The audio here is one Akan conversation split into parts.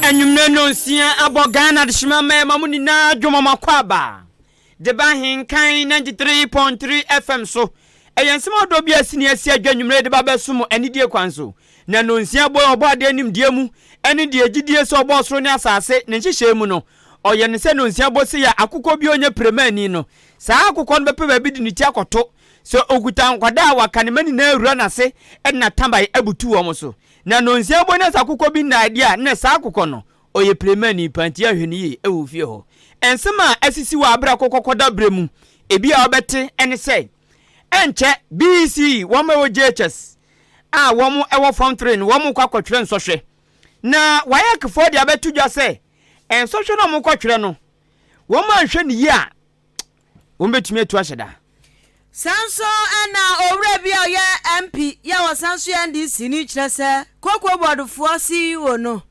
Anwummerɛ nnɔnsia abɔ Ghana adehyema mmarima mu nyinaa dwom ɔmo akwaaba de ba Ahenkan 93.3 FM so. Ɛyɛ nsɛm ahodoɔ bi a asi ne asi adwa anwummerɛ de ba bɛso mo anidie kwan so. Na nnɔnsia bɔ ɔbɔ adeɛ nimdeɛ mu ɛne deɛ gyidie sɛ ɔbɔɔ soro ne asase ne nhyehyɛɛ mu no, ɔyɛ no sɛ nnɔnsia bɔ sei a akokɔ bi a ɔnyɛ piremani no, saa akokɔ no bɛpɛ baabi de ne ti akɔto. Sɛ ɔkuta nkwadaa a waka ne mma nyinaa awura n'ase de n'ataban abutu wɔn so. Na nnɔnsia bɔ na sɛ akokɔ bi nna adi a, na saa akokɔ no, ɔyɛ piremani paa nti yɛhwɛ no yie wɔ fie hɔ. Nsɛm a asisi wɔ aberɛ a akokɔ kɔda berɛ mu, ebi a wobɛte ne sɛ, ɛnkyɛ BEC wɔn a ɛwɔ JHS a wɔn wɔ Form 3 no wɔn rekɔ akɔtwerɛ nsɔhwɛ. Na WAEC foɔ de abɛto dwa sɛ nsɔhwɛ no a wɔrekɔtwerɛ no, wɔn anhwɛ no yie a, wɔbɛtumi atu ahyɛ da. Saa nso na owura bi a ɔyɛ MP yɛ a ɔsan nso yɛ NDC ni kyerɛ sɛ Cocoa Board foɔ CEO no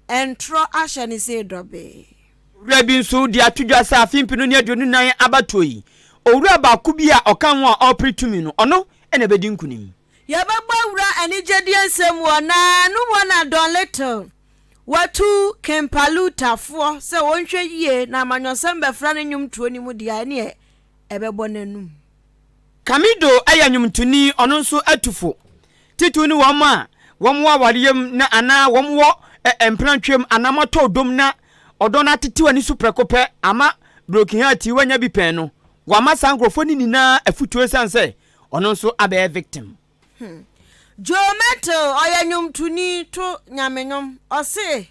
ntorɔ ahyɛ ne sei dɔbee. Owura bi nso de ato dwa sɛ afe 2024 abatoɔ yi, owura baako bi a ɔka ho a ɔrepere tumi no, ɔno na ɛbɛdi nkunim. Yɛbɛbɔ awura anigyedeɛ nsɛm wɔ naanu wɔ na Don Little watu Kimpaluta foɔ sɛ wɔnhwɛ yie na amanyɔsɛm bɛfra ne nnwomtoɔ no mu deɛ a ɛneɛ ɛbɛbɔ n'anum. Kamido yɛ nnwomtoni, ɔno nso atu fo, titiriw ne wɔn a wɔwɔ awareɛ mu na anaa wɔwɔ mpenatweɛ mu anaa wɔatɔ ɔdɔ mu na ɔdɔ no atetew ani so prɛko pɛ ama broken heart yi wanya bi pɛn no, wama saa nkurɔfoɔ no nyinaa afutuo ɛsiane sɛ ɔno nso abɛyɛ victim. Joe Mettle, ɔyɛ nnwomtoni, to Nyame nnwom. Ɔse,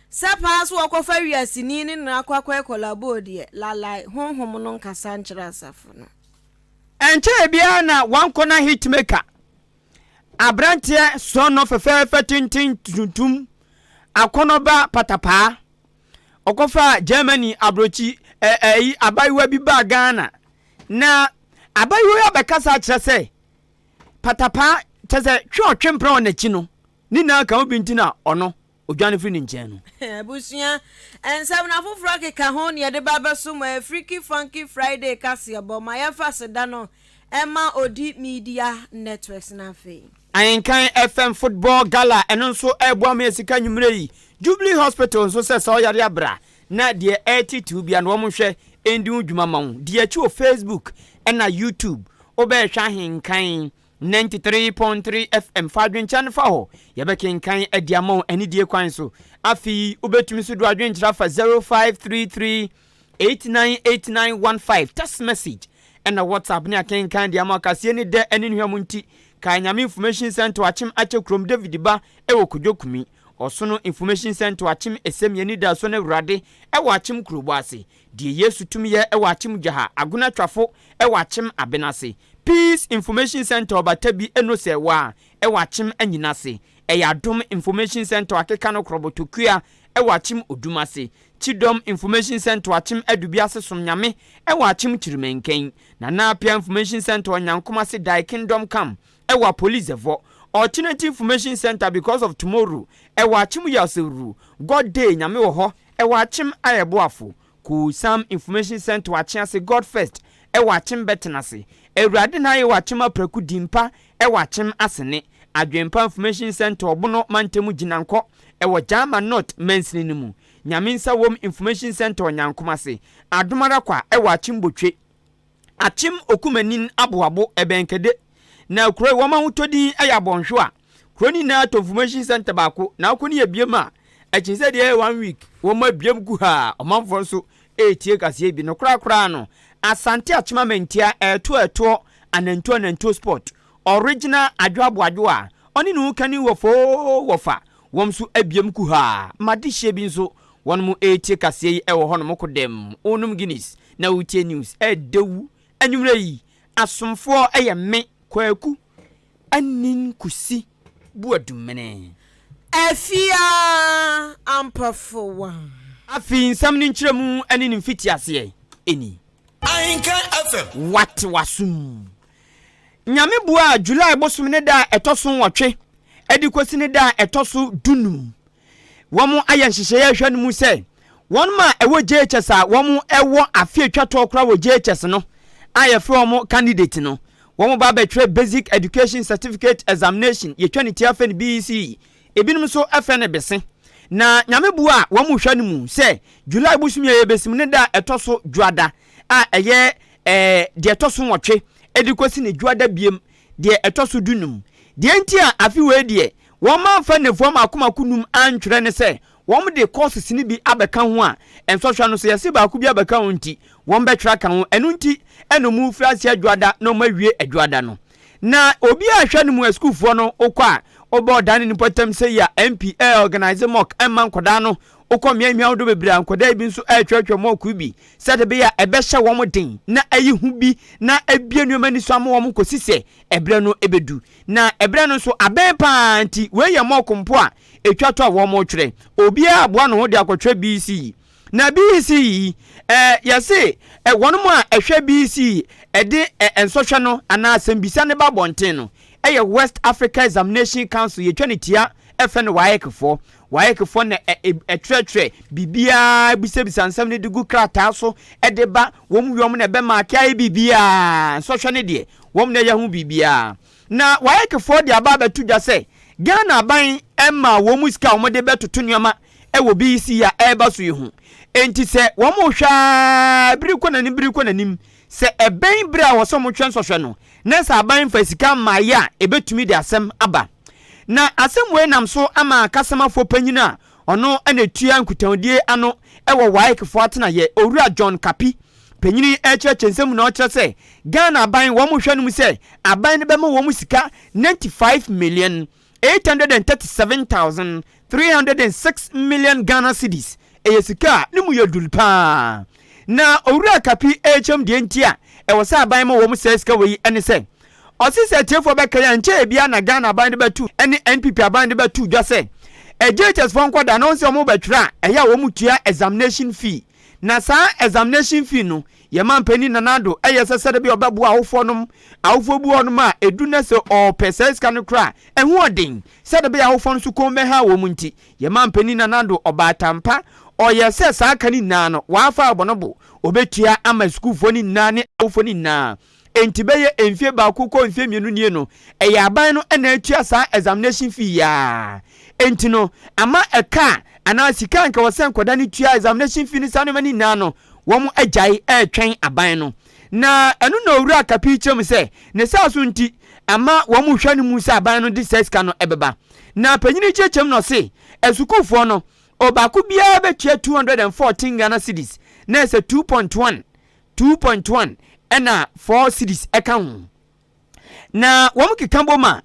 Sɛ paa so wɔkɔfa wiaseni ne no akɔ akɔyɛ kɔlaboo deɛ, lalai, honhom no nkasa nkyerɛ asafo no. Ɛnkyɛɛ biara na wankɔ na hitmaker, aberanteɛ sɔɔnɔ fɛfɛɛfɛ tenten tuntum, akɔnɔba patapaa. Ɔkɔfaa Germany abrokyi ɛ ɛyi abayewa bi baa Ghana. Na abayewa yi abɛkasa akyerɛ sɛ patapaa kyerɛ sɛ twe ɔtwe mpena wɔ n'akyi no ne nyinaa ka ho bi nti na ɔno odwane firi ne nkyɛn no. Abusua, nsɛm no afoforɔ keka ho na yɛde ba abɛso mo ɛyɛ Freaky Funky Friday kaseɛbɔ. Ma yɛmfa aseda no mma Odi Media Networks na afei. Ahenkan FM Football Gala ɛno nso ɛreboa ma yɛ sika anwummerɛ yi. Jubilee Hospital nso sɛ sɛ ɔyare a bra na deɛ ɛretetew bia no wɔn nhwɛ ndi ho dwuma ma wo. Di akyi wɔ Facebook ɛna YouTube wobɛhwɛ Ahenkan 93.3 FM fa adwenkyerɛ no fa hɔ yɛbɛkenkan adi ama wo anidie kwan so. Afei wobɛtumi nso de w'adwenkyerɛ afa 0533 898915 text message ɛna WhatsApp ne akenkan de ama kaseɛ ne dɛ ɛne nnuhwam nti kae Nyame Information Center Akyem Akyɛ Kurom David Ba ɛwɔ Kodwo Kumi Ɔsono Information Center Akyem Esem Yɛn Anidasoɔ no Awurade ɛwɔ Akyem Kurobɔ ase Deɛ Yesu Tumi Yɛ ɛwɔ Akyem Gyaha Agona Twafo ɛwɔ Akyem Abena ase Peace Information Center Ɔbata Bi Eno Sɛɛwaa ɛwɔ Akyem Anyina ase Ɛyɛ Adom Information Center Akeka No Korɔbɔ Tokua ɛwɔ Akyem Odum ase Kyidɔm Information Centre Akyem Adubiase Som Nyame wɔ Akyem Kyirimenken, Nana Appiah Information Centre Ɔnyankomase Thy Kingdom Come wɔ Apolizevɔ, Alternative Information Centre Because of Tomorrow wɔ Akyem Yawsewuru, God Day Nyame wɔ hɔ wɔ Akyem Ayɛboafo, Koosam Information Centre Akyease God First wɔ Akyem Bɛtenase, Awurade N'ayɛ wɔ Akyem Apraku Dimpa wɔ Akyem Asene, Adwenpa Information Centre Ɔbono Mantamu Gyinankɔ wɔ Gyama North mansini no mu, Nyame Nsa Wom Information Centre Ɔnyankom ase, Adom Ara Kwa wɔ Akyem Botwe, Akyem Okumanin Aboabo ɛbɛn Kade, na kuro yi wɔn ahotɔ din yɛ Abɔnhwewa. Kuro no nyinaa tɔ Information Centre baako na wokɔ no yɛ biem a, ɛkyen sɛ deɛ ɛyɛ one week wɔn abiem gu ha a ɔmanfoɔ nso ɛretie kaseɛ bi. No korakoraa no, Asante Akyem Amantia ɛɛto ɛtoɔ anantuo anantuo sport Original Adwo Aboadwo a ɔne ne ho kani wɔ foo wɔfa wɔn nso abiem kuhaa ma dehyeɛ bi nso wɔnom retie kaseɛ yi wɔ hɔnom ko dɛm wonom Guinness na woretie news ɛɛdɛwu anwummerɛ yi asomfoɔ yɛ me Kwaku Anin Kusi Boadumene. Afia Ampofowaa. Afei nsɛm no nkyerɛmu ne ne mfitiaseɛ ni. Ahenkan FM. Wate w'asom. Nyame buaa July bosome ne da a ɛtɔ so nwɔtwe de kɔsi ne da a ɛtɔ so dunum. Wɔn ayɛ nhyehyɛeɛ ahwɛ no mu sɛ wɔn a ɛwɔ JHS a wɔn ɛwɔ afe atwa toɔ koraa wɔ JHS no a yɛfrɛ wɔn candidate no, wɔn ba abɛtwerɛ Basic Education Certificate Examination, yɛtwa ne ti afɛ no BECE, ebinom nso frɛ no bese. Na Nyame boa a wɔn hwɛ no mu sɛ July bosome a yɛbɛsim ne da a ɛtɔ so Dwoada a ɛyɛ ɛɛ deɛ ɛtɔ so nwɔtwe de kɔsi ne Dwoada biem deɛ ɛtɔ so dunum. Deɛ nti a afe wei deɛ wɔn amfa nnafua mako mako num antwerɛ ne sɛ wɔn de courses no bi abɛka ho a nsɔhwɛ no so yɛse baako bi abɛka ho nti wɔn bɛtwerɛ aka ho ɛno nti ɛna wɔn firi aseɛ Dwoada na wɔn awie Dwoada no. Na obi a hwɛ no mu asukuufoɔ no wokɔ a wobɔ ɔdan ne mpɔtam sɛ yi a MP ɛɛ organise mock ɛmma nkɔdaa no wokɔ mmeammea ahodoɔ bebree a nkɔdaa bi nso ɛretwerɛtwerɛ mock bi sɛdeɛ ɛbɛyɛ a ɛbɛhyɛ wɔn den na ayi hu bi na abue nneɛma ani so ama wɔn kɔsi sɛ ɛberɛ no ɛbɛdu. Na ɛberɛ no nso abɛn paa nti wei yɛ mock mpo a ɛtwa tɔ a wɔretwerɛ. Obiara aboa ne ho de akɔtwerɛ BC. Na BEC yi, eh, yɛse eh, wɔnom a ɛhwɛ BEC ɛde eh, nsɔhwɛ no anaa asɛmbisa no ba abɔnten no ɛyɛ West Africa Examination Council, yɛtwa ne tia ɛfɛ no WAEC foɔ. WAEC foɔ na ɛtwerɛtwerɛ biribiara, bisabisa nsɛm no de gu krataa so ɛde ba, wɔn wie wɔn na ɛbɛmaake ayɛ biribiara, nsɔhwɛ no deɛ wɔn na ɛyɛ ho biribiara. Na WAEC foɔ de aba abɛto dwa sɛ Ghana aban mmaa wɔn mu sika a wɔde bɛtoto nneɛma wɔ BEC a ɛreba so yi ho. Enti sɛ wɔhwɛ ara bere kɔ n'anim bere kɔ n'anim, sɛ ɛbɛn bere a wɔsɛ wɔtwɛn sɔhwɛ no na sɛ aban mfa sika mmaeɛ a, ebetumi de asɛm aba. Na asɛm wei nam so ama kasamafoɔ panyin a ɔno na etua nkutahodie ano wɔ WAEC foɔ atenaeɛ, Owura John Kapi panyin rekyerɛkyerɛ nsɛm mu na ɔkyerɛ sɛ Ghana aban wɔn hwɛ no mu sɛ aban no bɛma wɔn sika 95,837,306 million Ghana cedis. Ɛyɛ sika a ne mu yɛ duru paa. Na Owura Kapi rekyerɛm deɛ nti a ɛwɔ sɛ aban ma wɔn saa sika wei ne sɛ, ɔse sɛ atiefoɔ bɛkae a nkyɛɛ biara na Ghana aban de bɛto ne NPP aban de bɛto dwa sɛ JHS foɔ nkwadaa no sɛ wɔn bɛtwerɛ a ɛyɛ a wɔn tua examination fee. Na saa examination fee no yɛn manpanin Nana Addo yɛ sɛ sɛdeɛ bɛyɛ ɔbɛboa awofoɔ nom, awofoɔ bi wɔ hɔnom a ɛdu na sɛ ɔrepɛ saa sika no koraa a ɛho ɔden, sɛdeɛ ɛbɛyɛ awofoɔ no nso kɔn bɛha wɔn nti, yɛn manpanin Nana Addo ɔbaatan pa, ɔyɛ sɛ saa ka no nyinaa no wafa abɔ no bo, ɔbɛtua ama sukuufoɔ no nyinaa ne awofoɔ no nyinaa. Enti bɛyɛ mfie baako kɔ mfie mmienu nie no, ɛyɛ aban no na atua saa examination fee yi ara. Enti no, ama ɛka anaa sika a anka ɛwɔ sɛ nkwadaa no tua examination fee ne saa nneɛma no nyinaa no, wɔagyae retwɛn aban no. Na ɛno na Owura Kapi kyerɛ mu sɛ, ne saa so nti, ama wɔhwɛ no mu sɛ aban no de saa sika no bɛba. Na panyin yi kyerɛkyerɛ mu na ɔse, asukuufoɔ no, ɔbaako biara bɛtua 214 Ghana cedis, na ɛsɛ 2.1 2.1 ɛna 4 cedis ɛka ho. Na wɔn keka bom a,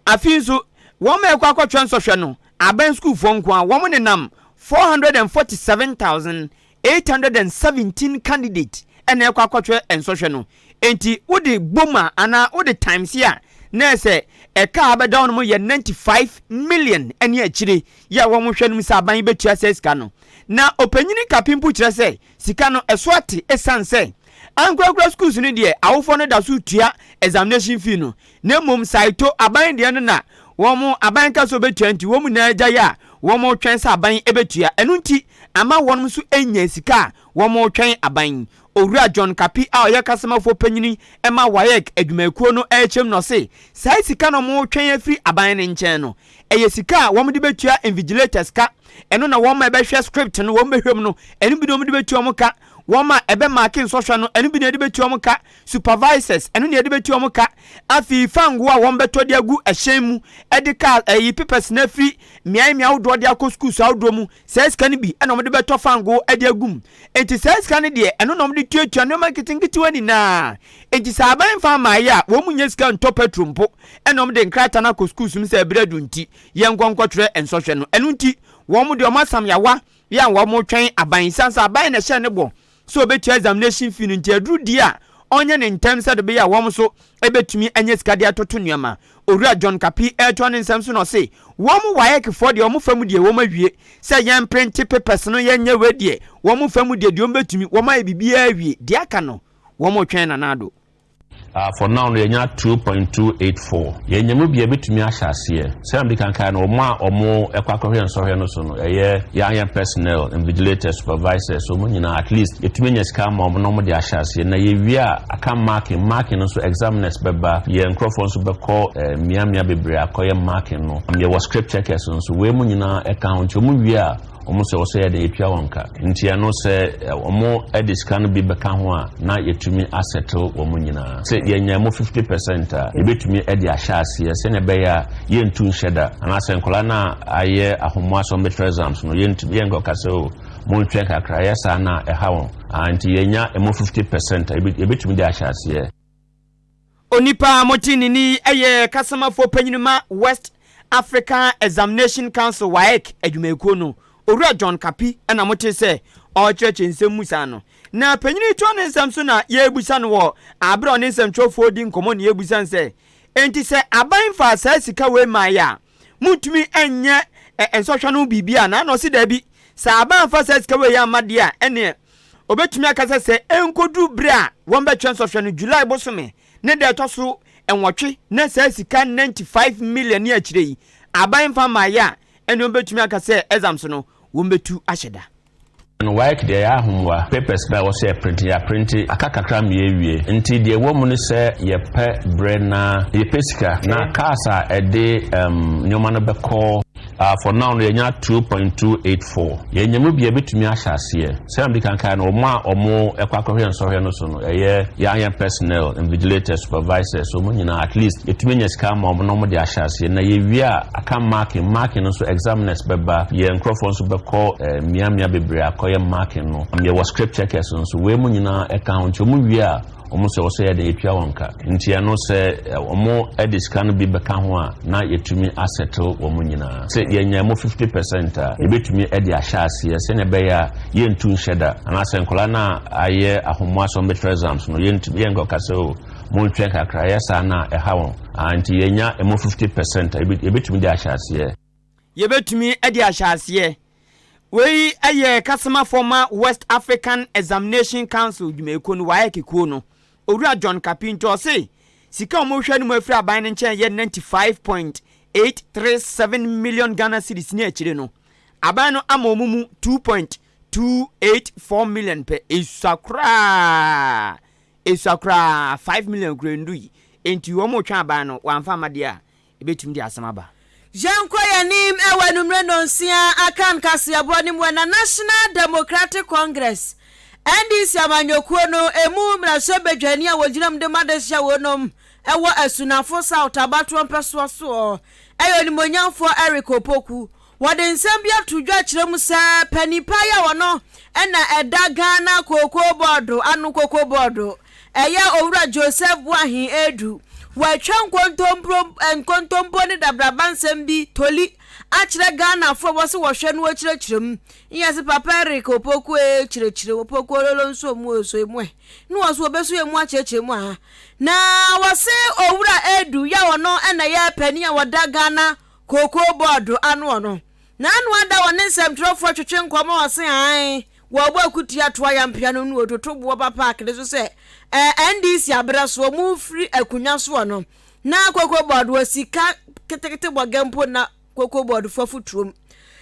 afei nso wɔn a ɛkɔ akɔtwerɛ nsɔhwɛ no, aban sukuufoɔ nko a, wɔn nenam 447,817 candidate ɛna ɛkɔ akɔtwerɛ nsɔhwɛ no. Enti wode bom a anaa wode times a, na ɛsɛ ɛka a abɛda wɔn yɛ 95 million ɛne akyire yɛ a wɔn hwɛ no mu sɛ aban bɛtua saa sika no. Na ɔpanyini Kapi mpo kyerɛ sɛ Sika no, ɛso ate esiane sɛ ankorankora schools no deɛ awofoɔ no da so tua examination fee no, na mmom Saito aban deɛ no na wɔn aban ka sɛ ɔbɛtua nti wɔn nyinaa agyae a wɔretwɛn sɛ aban bɛtua. Ɛno nti ama wɔn nso nnya sika a wɔretwɛn aban. Owura John Kapi a ɔyɛ kasamafoɔ panyini ma WAEC adwumayɛkuo no rekyerɛm na ɔse saa sika no a wɔretwɛn afiri aban no nkyɛn no, Ɛyɛ sika a wɔde bɛtua invigilators ka, ɛno na wɔn a ɛbɛhwɛ script no wɔn bɛhwɛ mu no, ɛno bi na wɔde bɛtua wɔn ka, wɔn a ɛbɛmaake nsɔhwɛ no, ɛno bi na yɛde bɛtua wɔn ka, supervisors, ɛno na yɛde bɛtua wɔn ka, afei fango a wɔn bɛtɔ de agu ɛhyɛn mu de kaa ɛyi papers no afiri mmeae mmeae ahodoɔ de akɔ schools ahodoɔ mu, saa sika no bi na wɔde bɛtɔ fango de agu mu. Enti saa sika no deɛ, ɛno na wɔde tuatua nneɛma nketenketewa nyinaa. Enti sɛ aban mfa mmaeɛ a, wɔn nnya sika ntɔ petrol mpo. Ɛna wɔde nkrataa no akɔ sukuu som sɛ ɛberɛ adu nti, yɛnkɔ nkɔtwerɛ nsɔhwɛ no. Ɛno nti, wɔn deɛ wɔn asam yawa yɛ a wɔretwɛn aban. Esiane sɛ aban na ɛhyɛɛ ne bɔ sɛ ɔbɛtua examination fee no nti, aduru deɛ a ɔnyɛ no ntɛm sɛdeɛ ɛbɛyɛ a wɔn nso bɛtumi anya sika de atoto nneɛma. Owura John Kapi retoa ne nsɛm so na ɔse, Wɔn WAEC foɔ deɛ wɔn fa mu deɛ wɔn awie sɛ yɛn printe papers no yɛnyɛ wei deɛ wɔn fa mu deɛ deɛ wɔn bɛtumi wɔn ayɛ biribiara awie deɛ aka no wɔn retwɛn Nana Addo. For now no yɛnya 2.284. Yɛnya mu bi a yɛbɛtumi ahyɛ aseɛ. Sɛdeɛ mede kan kaeɛ no, wɔn a wɔkɔ akɔhwɛ nsɔhwɛ no so no, ɛyɛ yɛn yɛn personnel, invigilators, supervisors, wɔn nyinaa at least yɛtumi anya sika ama wɔn na wɔde ahyɛ aseɛ. Na yɛwie a, aka marking. Marking no nso examiners bɛba, yɛn nkurɔfoɔ nso bɛkɔ mmeammea bebree akɔyɛ marking no. Yɛwɔ script checkers nso. Wei mu nyinaa ɛka ho. Nti wɔn wie a, wɔn sɛ wɔsɛ yɛ de yɛtua wɔn ka. Nti ɛno sɛ wɔn de sika no bi bɛka ho a, na yɛtumi asɛtew wɔn nyinaa. Sɛ yɛnya mu 50% a, yɛbɛtumi de ahyɛ aseɛ sɛnea ɛbɛyɛ a yɛntu nhyɛ da. Anaasɛ nkwadaa no a ayɛ ahomoa sɛ wɔbɛtwerɛ exams no, yɛntumi yɛnkɔka sɛ o montwɛn kakra. Ɛyɛ saa no a ɛha wɔn. Nti yɛnya mu 50% a, yɛbɛtumi de ahyɛ aseɛ. Onipa a mote ne nne yi yɛ kasamafoɔ panyin ma West Africa Examination Council, WAEC, adwumayɛkuo no, Owura John Kapi na mote sɛ ɔrekyerɛkyerɛ nsɛm mu saa no. Na panyin yi toa ne nsɛm so na yɛrebisa no wɔ aberɛ a ɔne nsɛmtwerɛfoɔ redi nkɔmmɔ na yɛrebisa no sɛ, enti sɛ aban faa saa sika wei maeɛ a, montumi nyɛ nsɔhwɛ no ho biribi anaa? Na ɔse daabi, sɛ aban amfa saa sika wei amma deɛ a, ɛneɛ Obetumi aka sɛ sɛ enkodu bere a wɔbɛtwerɛ nsɔhwɛ no, July bosome ne da ɛtɔ so nwɔtwe na saa sika 95 million ne akyire yi aban mfa mmaeɛ a, ɛnneɛ wɔbɛtumi aka sɛ exams no wɔbɛtu ahyɛ da. No WAEC deɛ ɛyɛ ahomoa, papers no a ɛwɔ sɛ yɛprinte yɛaprinte, aka kakra ma yɛawie. Nti deɛ ɛwɔ mu ne sɛ yɛpɛ berɛ na yɛpɛ sika na cars a ɛde nneɛma no bɛkɔ. For now no yɛnya 2.284. Yɛnya mu bi a yɛbɛtumi ahyɛ aseɛ. Sɛdeɛ mede kan kaeɛ no, wɔn a wɔkɔ akɔhwɛ nsɔhwɛ no so no, ɛyɛ yɛn yɛn personnel, invigilators, supervisors, wɔn nyinaa at least yɛtumi anya sika ama wɔn na wɔde ahyɛ aseɛ. Na yɛwie a, aka marking. Marking no nso examiners bɛba, yɛn nkurɔfoɔ nso bɛkɔ mmeammea bebree akɔyɛ marking no. Yɛwɔ script checkers nso. Wei mu nyinaa ɛka ho. Nti wɔn wie a, Wɔn sɛ wɔsɛ yɛ den yɛtua wɔn ka. Nti ɛno sɛ wɔn de sika no bi bɛka ho a na yɛtumi asɛtew wɔn nyinaa. Sɛ yɛnya mu 50% a yɛbɛtumi de ahyɛ aseɛ sɛnea ɛbɛyɛ a yɛntu nhyɛ da. Anaasɛ nkwadaa no a ayɛ ahomoa sɛ wɔbɛtwerɛ exams no yɛntumi yɛnkɔka sɛ o montwɛn kakra. Ɛyɛ saa no a ɛha wɔn. Nti yɛnya mu 50% a yɛbɛtumi de ahyɛ aseɛ. Yɛbɛtumi de ahyɛ aseɛ. Wei yɛ kasamafoɔ ma West African Examination Council dwumayɛkuo no, WAEC kuo no, Owura John Kapinto. Ɔse sika a wɔrehwɛ no mu afiri aban no nkyɛn yɛ 95.837 million Ghana cedis ne akyire no, aban no ama wɔn mu 2.284 million pɛ. Esua koraa, esua koraa, 5 million koraa nnui. Enti wɔretwɛn aban no, wɔamfa amma deɛ a, ebetumi de asɛm aba. Yɛnkɔ yɛn anim wɔ anwummere nnɔnsia Akan kaseɛbɔ no mu na National Democratic Congress, NDC, amanyɔkuo no ɛmu mmarahyɛbadwani a wɔgyina mu de ma dehyeɛ wɔnom wɔ Asunafo South abatoɔ mpɛsoa soɔ yɛ Onimuonyamfoɔ Eric Opoku. Wɔde nsɛm bi ato dwa kyerɛ mu sɛ panin pa yi a ɔno na ɛda Ghana Cocoa Board ano Cocoa Board Ɛyɛ Owura Joseph Boahen Adu. Watwa nkontompro nkontompo ne dabraba nsɛm bi, toli, akyerɛ Ghanafoɔ a wɔse wɔhwɛ no wɔkyerɛkyerɛ mu. Nyɛ se Papa Eric Opoku ee kyerɛkyerɛ Opoku ololo nso mu oso emu ɛ. Ne wɔ so wɔbɛso emu akyerɛkyerɛ mu aha. Na wɔse Owura Adu yɛ ɔno na ɛyɛ panin a wɔda Ghana Cocoa Board ano ɔno. N'ano ada wɔ ne nsɛmtwerɛfoɔ twetwe nkɔmmɔ ɔse ae Wɔbɔ akutia toa yampea no nu ototo boɔ ba park no so sɛ ɛɛ NDC abrɛ soɔ mo firi akunya soɔ no na koko board wɔ sika ketekete bɔ gɛ mpo na koko board fo afutuom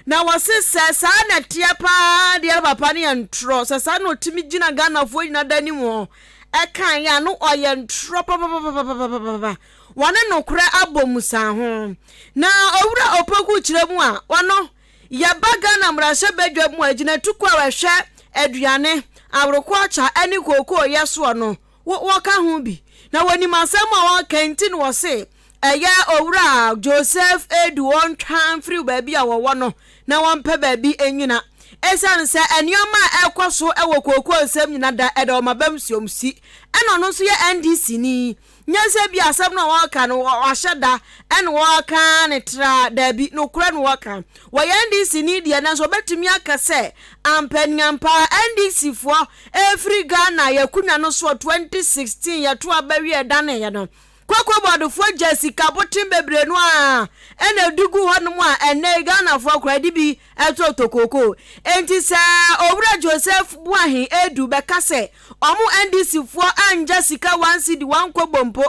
na wɔse sɛ saa na ɛteɛ paa deɛ papa no yɛ ntorɔ sɛ saa na ɔtumi gyina Ghanafoɔ nyina da anim hɔ ɛka yɛ a no ɔyɛ ntorɔ papapapapapapa wɔne nokorɛ abɔ mu saa ho na owura Opoku kyerɛ mu a wɔno Yɛba Ghana mmarahyɛbadwa mu a, agyinatukuo a ɛhwɛ aduane, aworokɔɔkya ne kookoo yɛ soɔ no, wɔka ho bi. Na wɔnim asɛm a wɔreka nti na wɔse ɛyɛ Owura Joseph Adu ɔntwa mfiri baabi a wɔwɔ no na wɔmpɛ baabi nnyina. Ɛsiane sɛ nneɛma a ɛrekɔ so wɔ kookoo nsɛm nyina da ɛda wɔn abam siom si. Ɛna ɔno nso yɛ NDC ni. Nyɛ sɛ ebia asɛm no a wɔreka no wɔahyɛ da na wɔreka no traa, dabi, nokorɛ na wɔreka. Wɔyɛ NDC ni deɛ, nanso wɔbɛtumi aka sɛ ampaniampa ara NDC foɔ ɛrefiri Ghana yɛn akonnwa no soɔ 2016 yɛto aba wie ɛdaneeɛ no. Cocoa Board foɔ gya sika boten bebree no ara na ɛde gu hɔnom a ɛnnɛ yi Ghanafoɔ koraa de bi totɔ kookoo. Enti sɛ Owura Joseph Boahen Adu bɛka sɛ wɔn NDC foɔ angya sika one cedi one kobo mpo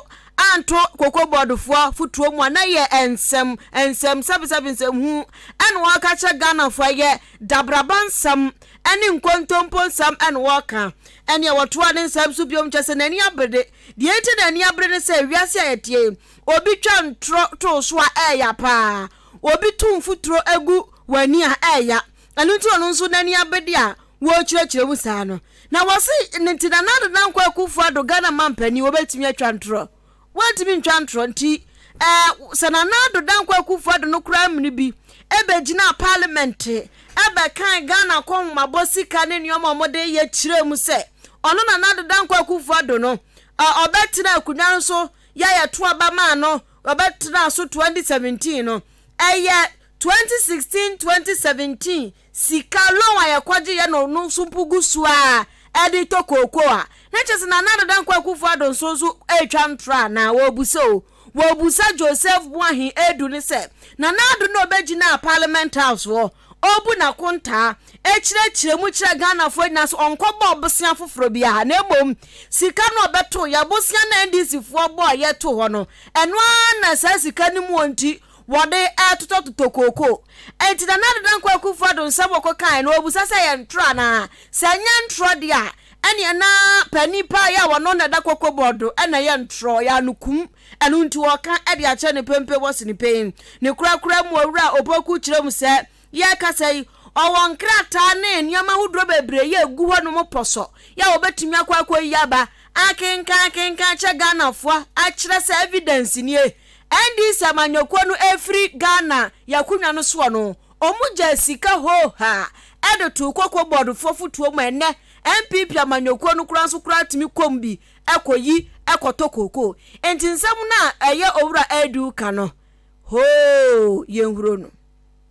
anto Cocoa Board foɔ fotoɔ mu a na yɛ nsɛm nsɛm sɛbesɛbe nsɛmhunu na wɔreka kyerɛ Ghanafoɔ ɛyɛ dabraba nsɛm ne nkontompo nsɛm na wɔreka. Ɛneɛ wɔtoa ne nsɛm so biom kyerɛ sɛ n'ani abere de. Deɛ enti n'ani abere ne sɛ wiase a yɛteɛ yi, obi twa ntorɔ to wo so a ɛɛya paa. Obi to mfuturo gu w'ani a ɛɛya. Ɛno nti ɔno nso n'ani abere de a wɔrekyerɛkyerɛ mu saa no. Na wɔse ne nti Nana Addo Dankwa Akufo Addo Ghana mampanin wɔbɛtumi atwa ntorɔ? Wɔntumi ntwa ntorɔ nti ɛɛ sɛ Nana Addo Dankwa Akufo Addo no koraa mmere bi ɛbɛgyinaa parliament ɛbɛkan Ghana kɔnhomabɔ sika ne nneɛma a wɔde yɛ kyerɛɛ mu sɛ ɔno Nana Addo Dankwa Akufo Addo no ɔbɛtena akonnwa no so yɛ a yɛto aba maa no ɔbɛtena so 2017 no ɛyɛ 2016 2017 Sika loan a yɛkɔgyeeɛ no no nso mpo gu so ara de retɔ kookoo a, na kyerɛ sɛ Nana Addo Dankwa Akufo-Addo nso nso retwa ntorɔ anaa? Wɔrebisa o. Wɔrebisa Joseph Boahen Adu no sɛ, Nana Addo na ɔbɛgyinaa Parliament House hɔ, ɔrebu n'akontaa, kyerɛkyerɛ mu kyerɛ Ghanafoɔ nyinaa sɛ ɔnkɔbɔɔ bosea foforɔ biara, na mmom sika no a ɔbɛtoeɛ, bosea no a NDC foɔ bɔeɛ too hɔ no, ɛno ara na saa sika no mu nti wɔde retotɔtotɔ kookoo. Enti Nana Addo Dankwa Akufo-Addo nsɛm a ɔkɔkae no, wɔbisa sɛ ɛyɛ ntorɔ anaa? Sɛ ɛnyɛ ntorɔ deɛ a, ɛnneɛ na panin paa yi a ɔno na ɛda koko board do na ɛyɛ ntorɔ, ɔyɛ anokum. Ɛno nti wɔreka de akyerɛ no pempe wɔ sinipe. Ne korakora mu, Owura Opoku kyerɛ mu sɛ, Yɛrekasa yi, ɔwɔ nkrataa ne nneɛma ahodoɔ bebree yi a ɛgu hɔnom pɔsɔ yi a wɔbɛtumi akɔ akɔyi aba akenkan akenkan akyerɛ Ghanafoɔ akyerɛ sɛ evidence nie. NDC amanyɔkuo no ɛfiri Ghana yɛakonwa no soɔ no, wɔn gyaa sika hoo haa ɛde too koko board foɔ fotuo mu a ɛnɛ NPP amanyɔkuo no koraa nso koraa tumi kɔ mu bi kɔ yi kɔtɔ kookoo. Nti nsɛm no a ɛyɛ Owura Adu ka no hoo yɛnhuro no.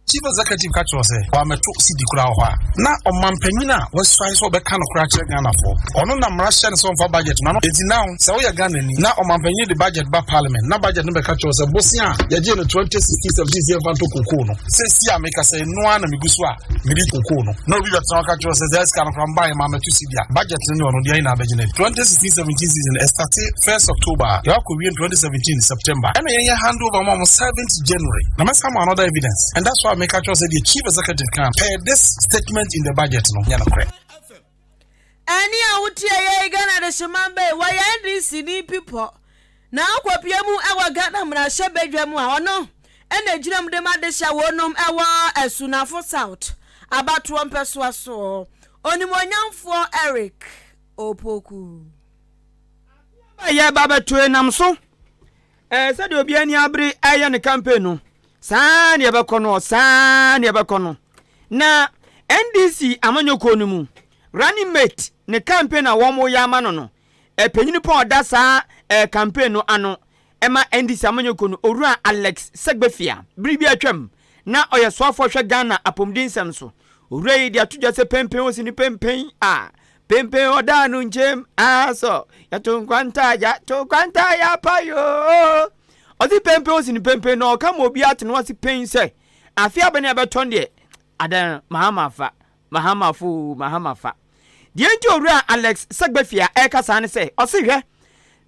Chief Executive ka kyerɛ sɛ wammɛto cedi koraa wɔ hɔ a, na ɔmanpanyin a wasuae sɛ ɔbɛka nokorɛ akyerɛ Ghanafoɔ. Ɔno na mmara hyɛ no sɛ ɔmfa budget ma no. Enti now sɛ woyɛ Ghanani na ɔmanpanyin de budget ba parliament na budget no bɛka kyerɛ wo sɛ bosea a yɛgyee no 2016 17 sɛ yɛmfa ntɔ kokoo no, seesei a mekasa yi, no ara na megu so a mede kokoo no. Na obi bɛtena hɔ aka kyerɛ wo sɛ saa sika no koraa mbaeɛ mammɛto cedi a, budget no ne ɔno deɛ na abɛgyina di. 2016 17 season ɛstate first October a, yɛakɔwie no 2017 September. Ɛna yɛnyɛ handover ma wɔn 7th January. Na mɛsan ma another evidence and that's why meka kyerɛ sɛ deɛ chief executive kan per this statement in the budget no nyɛ nokorɛ. Ɛne a wotie yɛ Ghana Adehyeman bɛyi wɔyɛ NDC ni pipɔ na akɔpie mu wɔ Ghana mmarahyɛ badwa mu a ɔno ɛna gyina mu de ma adehyɛ wɔnom ɛwɔ Asunafo South abatoɔ mpɛsoa soɔ Onimuonyamfoɔ Eric Opoku. Yɛba bɛtoe nam so Ɛɛ, sɛdeɛ obiara ani abere reyɛ ne campaign no, saa ara na yɛbɛkɔ no, saa ara na yɛbɛkɔ no. Na NDC amanyɔkuo no mu, running mate ne campaign a wɔreyɛ ama no no, panyin pa a ɔda saa ɛɛ campaign no ano ma NDC amanyɔkuo no, Owura Alex Segbefia, bere bi atwam na ɔyɛ soafoɔ hwɛ Ghana apɔmuden nsɛm so. Owura yi de ato dwa sɛ pɛnpɛn osi ne pɛnpɛn a Pempen ɔda no nkyɛm asɔ yɛto nkwanta yɛto nkwanta yɛapa yoo. Ɔse pempen osi no pempen na ɔka ma obi ate no ase pen sɛ afe abɛn a ɛbɛtɔn deɛ adan Mahama fa Mahama fo Mahama fa. Deɛ nti owura Alex Segbefia ɛreka saa ne sɛ ɔse hwɛ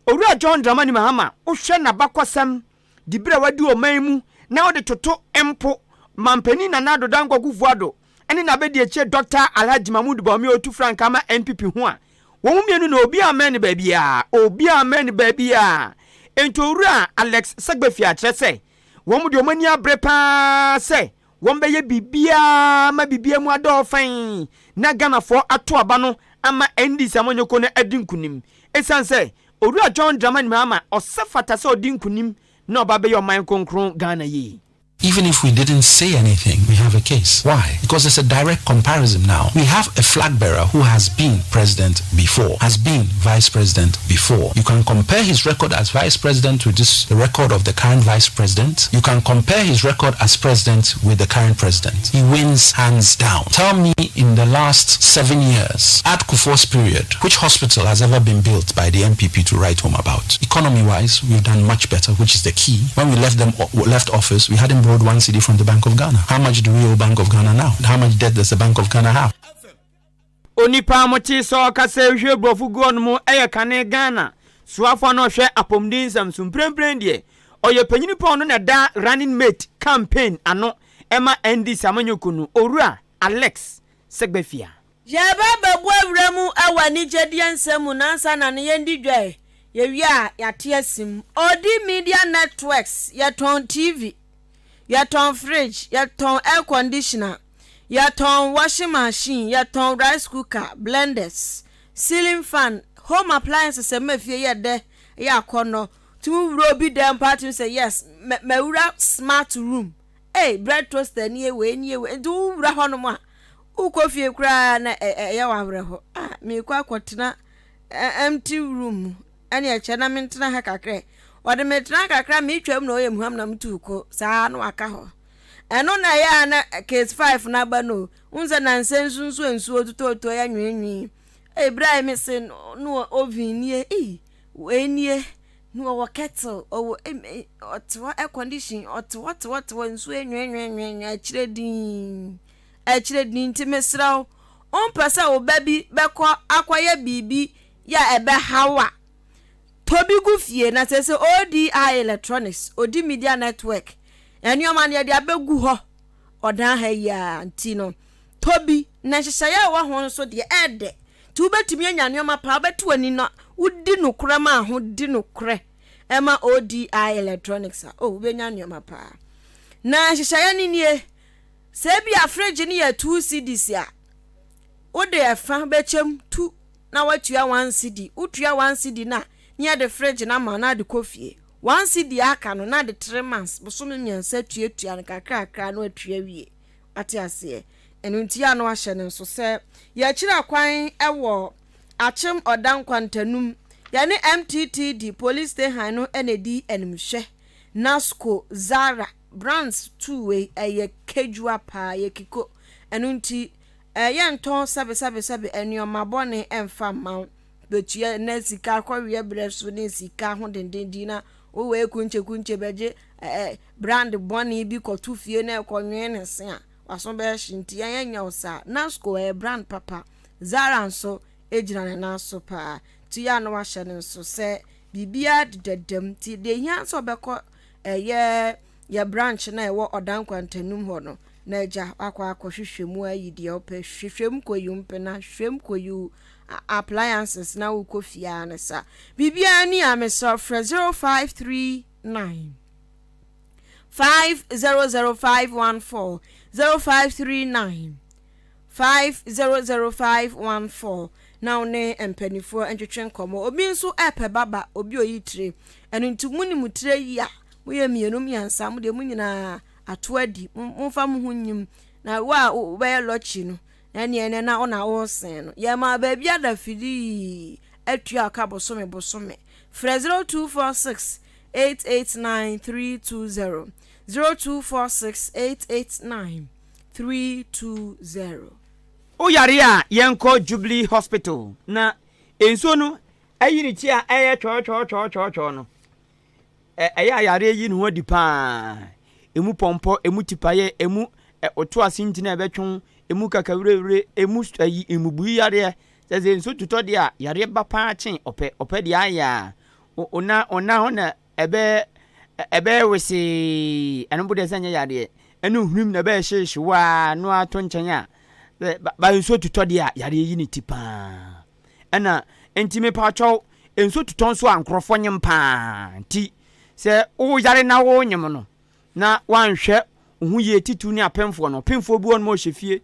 owura John Dramani Mahama wohwɛ n'abakɔsɛm diberɛ a wadi ɔman mu na wode toto mpo Mampanin Nana Addo Dankwa Akufo-Addo ne n'abadiakyire Dɔkta Alhaji Mahmood Bawumia a ɔtu frankaa ma NPP ho a, wɔn mu mmienu no obiara mmɛn no baabiara, obiara mmɛn no baabiara. Enti Owura Alex Segbefia kyerɛ sɛ wɔn deɛ wɔn ani abere pa ara sɛ wɔbɛyɛ biribiara ma biribiara mu adɔ fann na Ghanafoɔ ato aba no ama NDC amanyɔkuo no adi nkunim. Esiane sɛ Owura John Dramani Mahama ɔsɛ fata sɛ ɔdi nkunim na ɔba bɛyɛ ɔman kronkron Ghana yie. Even if we didn't say anything, we have a case. Why? Because it's a direct comparison now. We have a flag bearer who has been president before, has been vice president before. You can compare his record as vice president with this the record of the current vice president. You can compare his record as president with the current president. He wins hands down. Tell me in the last seven years, at Kufuor's period, which hospital has ever been built by the NPP to write home about? Economy-wise, we've done much better, which is the key. When we left them left office, we hadn't borrowed one cedi from the Bank of Ghana. How much do we owe Bank of Ghana now? How much debt does the Bank of Ghana have? Onipa a mote sɛ ɔkasa hwie borɔfo gu ɔno mu yɛ kane Ghana soafoɔ na ɔhwɛ apɔmuden nsɛm so mprempren deɛ ɔyɛ panyini pa ɔno na ɛda running mate campaign ano ɛma NDC amanyɔkuo no Owura Alex Segbefia. Yɛreba abɛbɔ awura mu wɔ anigyedeɛ nsɛm mu na ansa na no yɛndi dwa ɛ, yɛwie a yɛate asim. Odi Media Networks, yɛtɔn TV, yɛtɔn fridge, yɛtɔn air conditioner, yɛtɔn washing machine, yɛtɔn rice cooker, blenders, ceiling fan, home appliances ɛma fie yɛ dɛ, yɛ akɔnnɔ. Tumi wura obi dan mpo atumi sɛ yes, mawura smart room. Ei, bread toaster nie, wei nie, wei. Nti wowura hɔnom a, wokɔ fie koraa na ɛyɛ wo awerɛho. Ah, meekɔ akɔtena empty room mu. Ɛne ɛkyɛ na mentena ha kakra. Ɔde me tena kakra metwam na ɔyɛ muham na metu ko saa na waka hɔ. Ɛno na ɛyɛ a na case 5 no aba no. Wohu sɛ nansɛ nsu nso nsuo totɔtɔ yɛ nwenwee. Ei, berɛ a mese no oven nie, ei, wei nie, na ɔwɔ kettle, ɔwɔ ɔte hɔ air condition, ɔte hɔ te hɔ te hɔ nsuo nwenwenwenwen akyire dinn. Akyire dinn nti mesrɛ wo, wompɛ sɛ wo ba bi bɛkɔ akɔyɛ biribi yɛ a ɛbɛha wo a, tɔ bi gu fie na sɛ sɛ ODI Electronics, Odi Media Network, nneɛma no yɛde abɛgu hɔ ɔdan ha yi a nti no, tɔ bi na nhyehyɛeɛ a ɛwɔ ho nso deɛ ɛɛdɛ. Nti wobɛtumi anya nneɛma paa, wobɛte w'ani na wodi nokorɛ ma ho di nokorɛ ɛma ODI Electronics a, oh, wobɛnya nneɛma paa. Na nhyehyɛeɛ no nie, sɛ ebi a fridge no yɛ 2 cedis a, wode ɛfa bɛkyɛm tu na watua 1 cedi. Wotua 1 cedi na ne yɛde fridge no ama na ade kɔ fie. 1 cedi aka no na de 3 months, bosome mmiɛnsa tuatua no kakrakra na watua wie. Ate aseɛ. Ɛno nti a na wahyɛ no nso sɛ yɛakyerɛ kwan wɔ Akyem Ɔda Nkwantanum. Yɛne MTTD Police Station no na ɛdi animhwɛ. Nasco, Zara, brands two wei ɛyɛ kedua paa, ɛyɛ kiko. Ɛno nti yɛntɔn sɛbesɛbesɛbe nneɛma bɔne ɛmfa mma wo. Bɛtua na sika kɔweɛ berɛ so ne sika ho dendenden na wowɔ ekunkye kunkye bɛgye brand bɔne bi kɔto fie na ɛkɔnwee ne se a waso bɛyɛ hye nti yɛn nyɛ wo saa. Nasco ɛyɛ brand papa. Zara nso gyina ne nan so paa. Nti yɛ a na wahyɛ no nso sɛ biribiara dedadam nti deɛ ehia sɛ ɔbɛkɔ ɛyɛ yɛ branch na ɛwɔ Ɔdan Nkwantanum hɔ no na agya akɔ akɔhwehwɛ mu ayi deɛ ɔpɛ. Hwehwɛ mu kɔyi mpena, hwehwɛ mu kɔyi appliances na wokɔ fie a ne sa. Biribiara ni a mesrɛ frɛ 0539 500514, 0539 500514 na wo ne mpanimfoɔ ntwetwe nkɔmmɔ. Obi nso ɛpɛ baba, obi oyi tire. Ɛno nti mo ne mo tire yi a moyɛ mmienu mmiɛnsa, mo deɛ mo nyinaa ato adi. Momfa mo ho nyim na wo a wobɛyɛ lɔkyi no ɛneɛ ɛnɛ na wo na wosen no. Yɛma baabi ada firii atua ka bosome bosome. Frɛ 0246 889 320, 0246 889 320. Woyare a yɛnkɔ Jubilee Hospital na nsuo no ayi ne ti a ɛyɛ twɔtwɔtwɔtwɔtwɔ no. Ɛyɛ a yareɛ yi ne ho adi paa. Emu pɔmpɔ, emu tipaeɛ, emu ɔto ase nti na ɛbɛtwe, emu kakawirewire, emu ayi mmubui yareɛ. Sɛ sɛ nsuo tutɔ deɛ a yareɛ ba paa kyen ɔpɛ. Ɔpɛ deɛ ayɛ a ɔna ɔna hɔ na ɛbɛ ɛbɛyɛ wesee. Ɛno mpo deɛ sɛ nyɛ yareɛ. Ɛne hunim na ɛbɛyɛ hyeehye waa no ato nkyɛn a ba nsuo tutɔ deɛ a yareɛ yi ne ti paa. Ɛna nti mepaakyɛw nsuo tutɔ nso a nkurɔfoɔ nyem paa nti sɛ woyare na wonyem no na wanhwɛ wo ho yie titiriw ne apemfoɔ no. Apemfoɔ bi wɔ nom a ɔhyɛ fie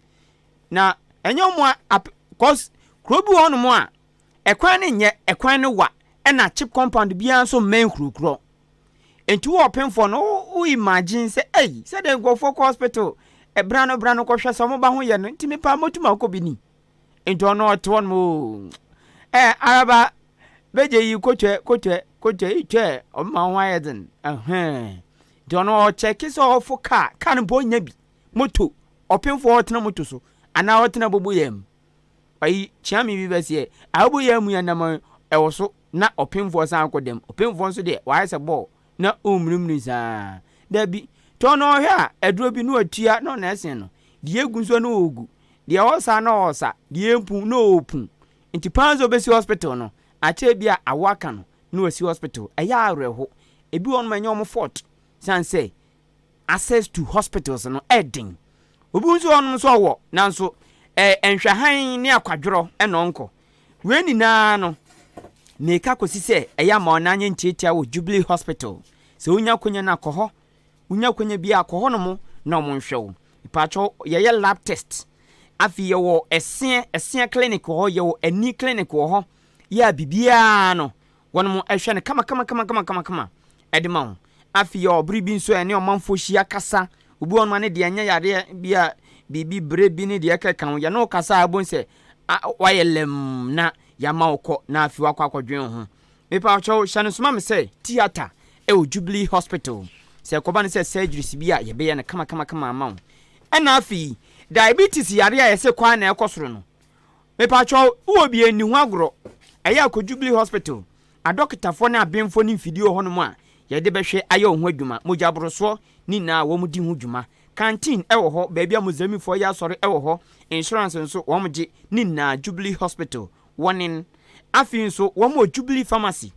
na ɛnyɛ wɔn a cause kuro bi wɔ nom a ɛkwan no nyɛ ɛkwan no wa ɛna chip compound biara nso mmɛn kurokurɔ nti wɔ ɔpemfoɔ no. Wo imagine sɛ ei sɛdeɛ nkurɔfoɔ kɔ hospital ɛbra no bra no kɔhwɛ sɛ ɔmo ba ho yɛ no nti me paa motum akɔ bi ni. Nti ɔno ɔte hɔ nom oo ɛ araba bɛgye yi kotwɛ kotwɛ kotwɛ itwɛ ɔmo ma ho ayɛ dzen ɛhɛn. Nti ɔno ɔkyɛke sɛ ɔfo kaa kaa no mpo ɔnya bi moto ɔpemfoɔ ɔtena moto so anaa ɔtena boboyam. Ayi kyeame bi bɛseɛ aboboyam mu yɛ nam ɛwɔ so na ɔpemfoɔ san kɔ dɛm ɔpemfoɔ nso deɛ wayɛ sɛ bɔɔl na ɔmmunimuni saa. Dabi. Tɔ na ɔhwɛ a, aduro bi na watua na ɔna ɛsen no. Deɛ egu nso na ɔgu. Deɛ ɔsa na ɔsa. Deɛ ɛmpu na ɔpu. Nti paa sɛ ɔbɛsi hospital no, akyɛ bi a awo aka no na wasi hospital. Ɛyɛ awerɛho. Ebi wɔ hɔnom a ɛnyɛ wɔn fault. Sane sɛ access to hospitals no ɛden. Obi nso wɔ hɔnom nso ɔwɔ nanso ɛɛ nhwɛhan ne akwadworɔ ɛna ɔnkɔ. Wei nyinaa no meka kɔsi sɛ ɛyɛ ama ɔno anyɛ ntiatia wɔ Jubilee Hospital. Sɛ wonya akonya no akɔ hɔ, wonya akonya bi akɔ hɔ nom na ɔmo nhwɛ wo. Mpakyɛw yɛyɛ lab test. Afei yɛwɔ ɛseɛ ɛseɛ clinic wɔ hɔ, yɛwɔ ani clinic wɔ hɔ. Yɛ a biribiara no wɔnom ɛhwɛ no kama kama kama kama kama kama ɛde ma wo. Afei yɛwɔ bere bi nso a ɛne ɔmanfoɔ hyia kasa. Obi wɔ hɔnom a ne deɛ ɛnyɛ yareɛ bi a biribi bere bi ne deɛ ɛkeka ho. Yɛne wo kasa a wobɛhu sɛ wayɛ lɛmm na yɛama wo kɔ na afei wakɔ akɔdwen wo ho. Mepa wo kyɛw hyɛ no nso ma me sɛ theatre ɛwɔ Jubilee Hospital. Sɛ ɛkɔba no sɛ surgeries bi a yɛbɛyɛ no kama kama kama ama wo. Ɛna afei diabetes yareɛ a yɛse kɔ ara na ɛkɔ soro no, mepa wo kyɛw wowɔ bi a nni ho agorɔ. Ɛyɛ a kɔ Jubilee Hospital. Adɔkotafoɔ ne abenfoɔ ne mfidie wɔ hɔnom a yɛde bɛhwɛ ayɛ wo ho adwuma. Mogya borosoɔ ne nyinaa wɔn di ho dwuma. Canteen wɔ hɔ, baabi a Muslimfoɔ yɛ asɔre wɔ hɔ. Insurance nso wɔn gye ne nyinaa Jubilee Hospital wɔnen. Afei nso wɔn wɔ Jubilee Pharmacy.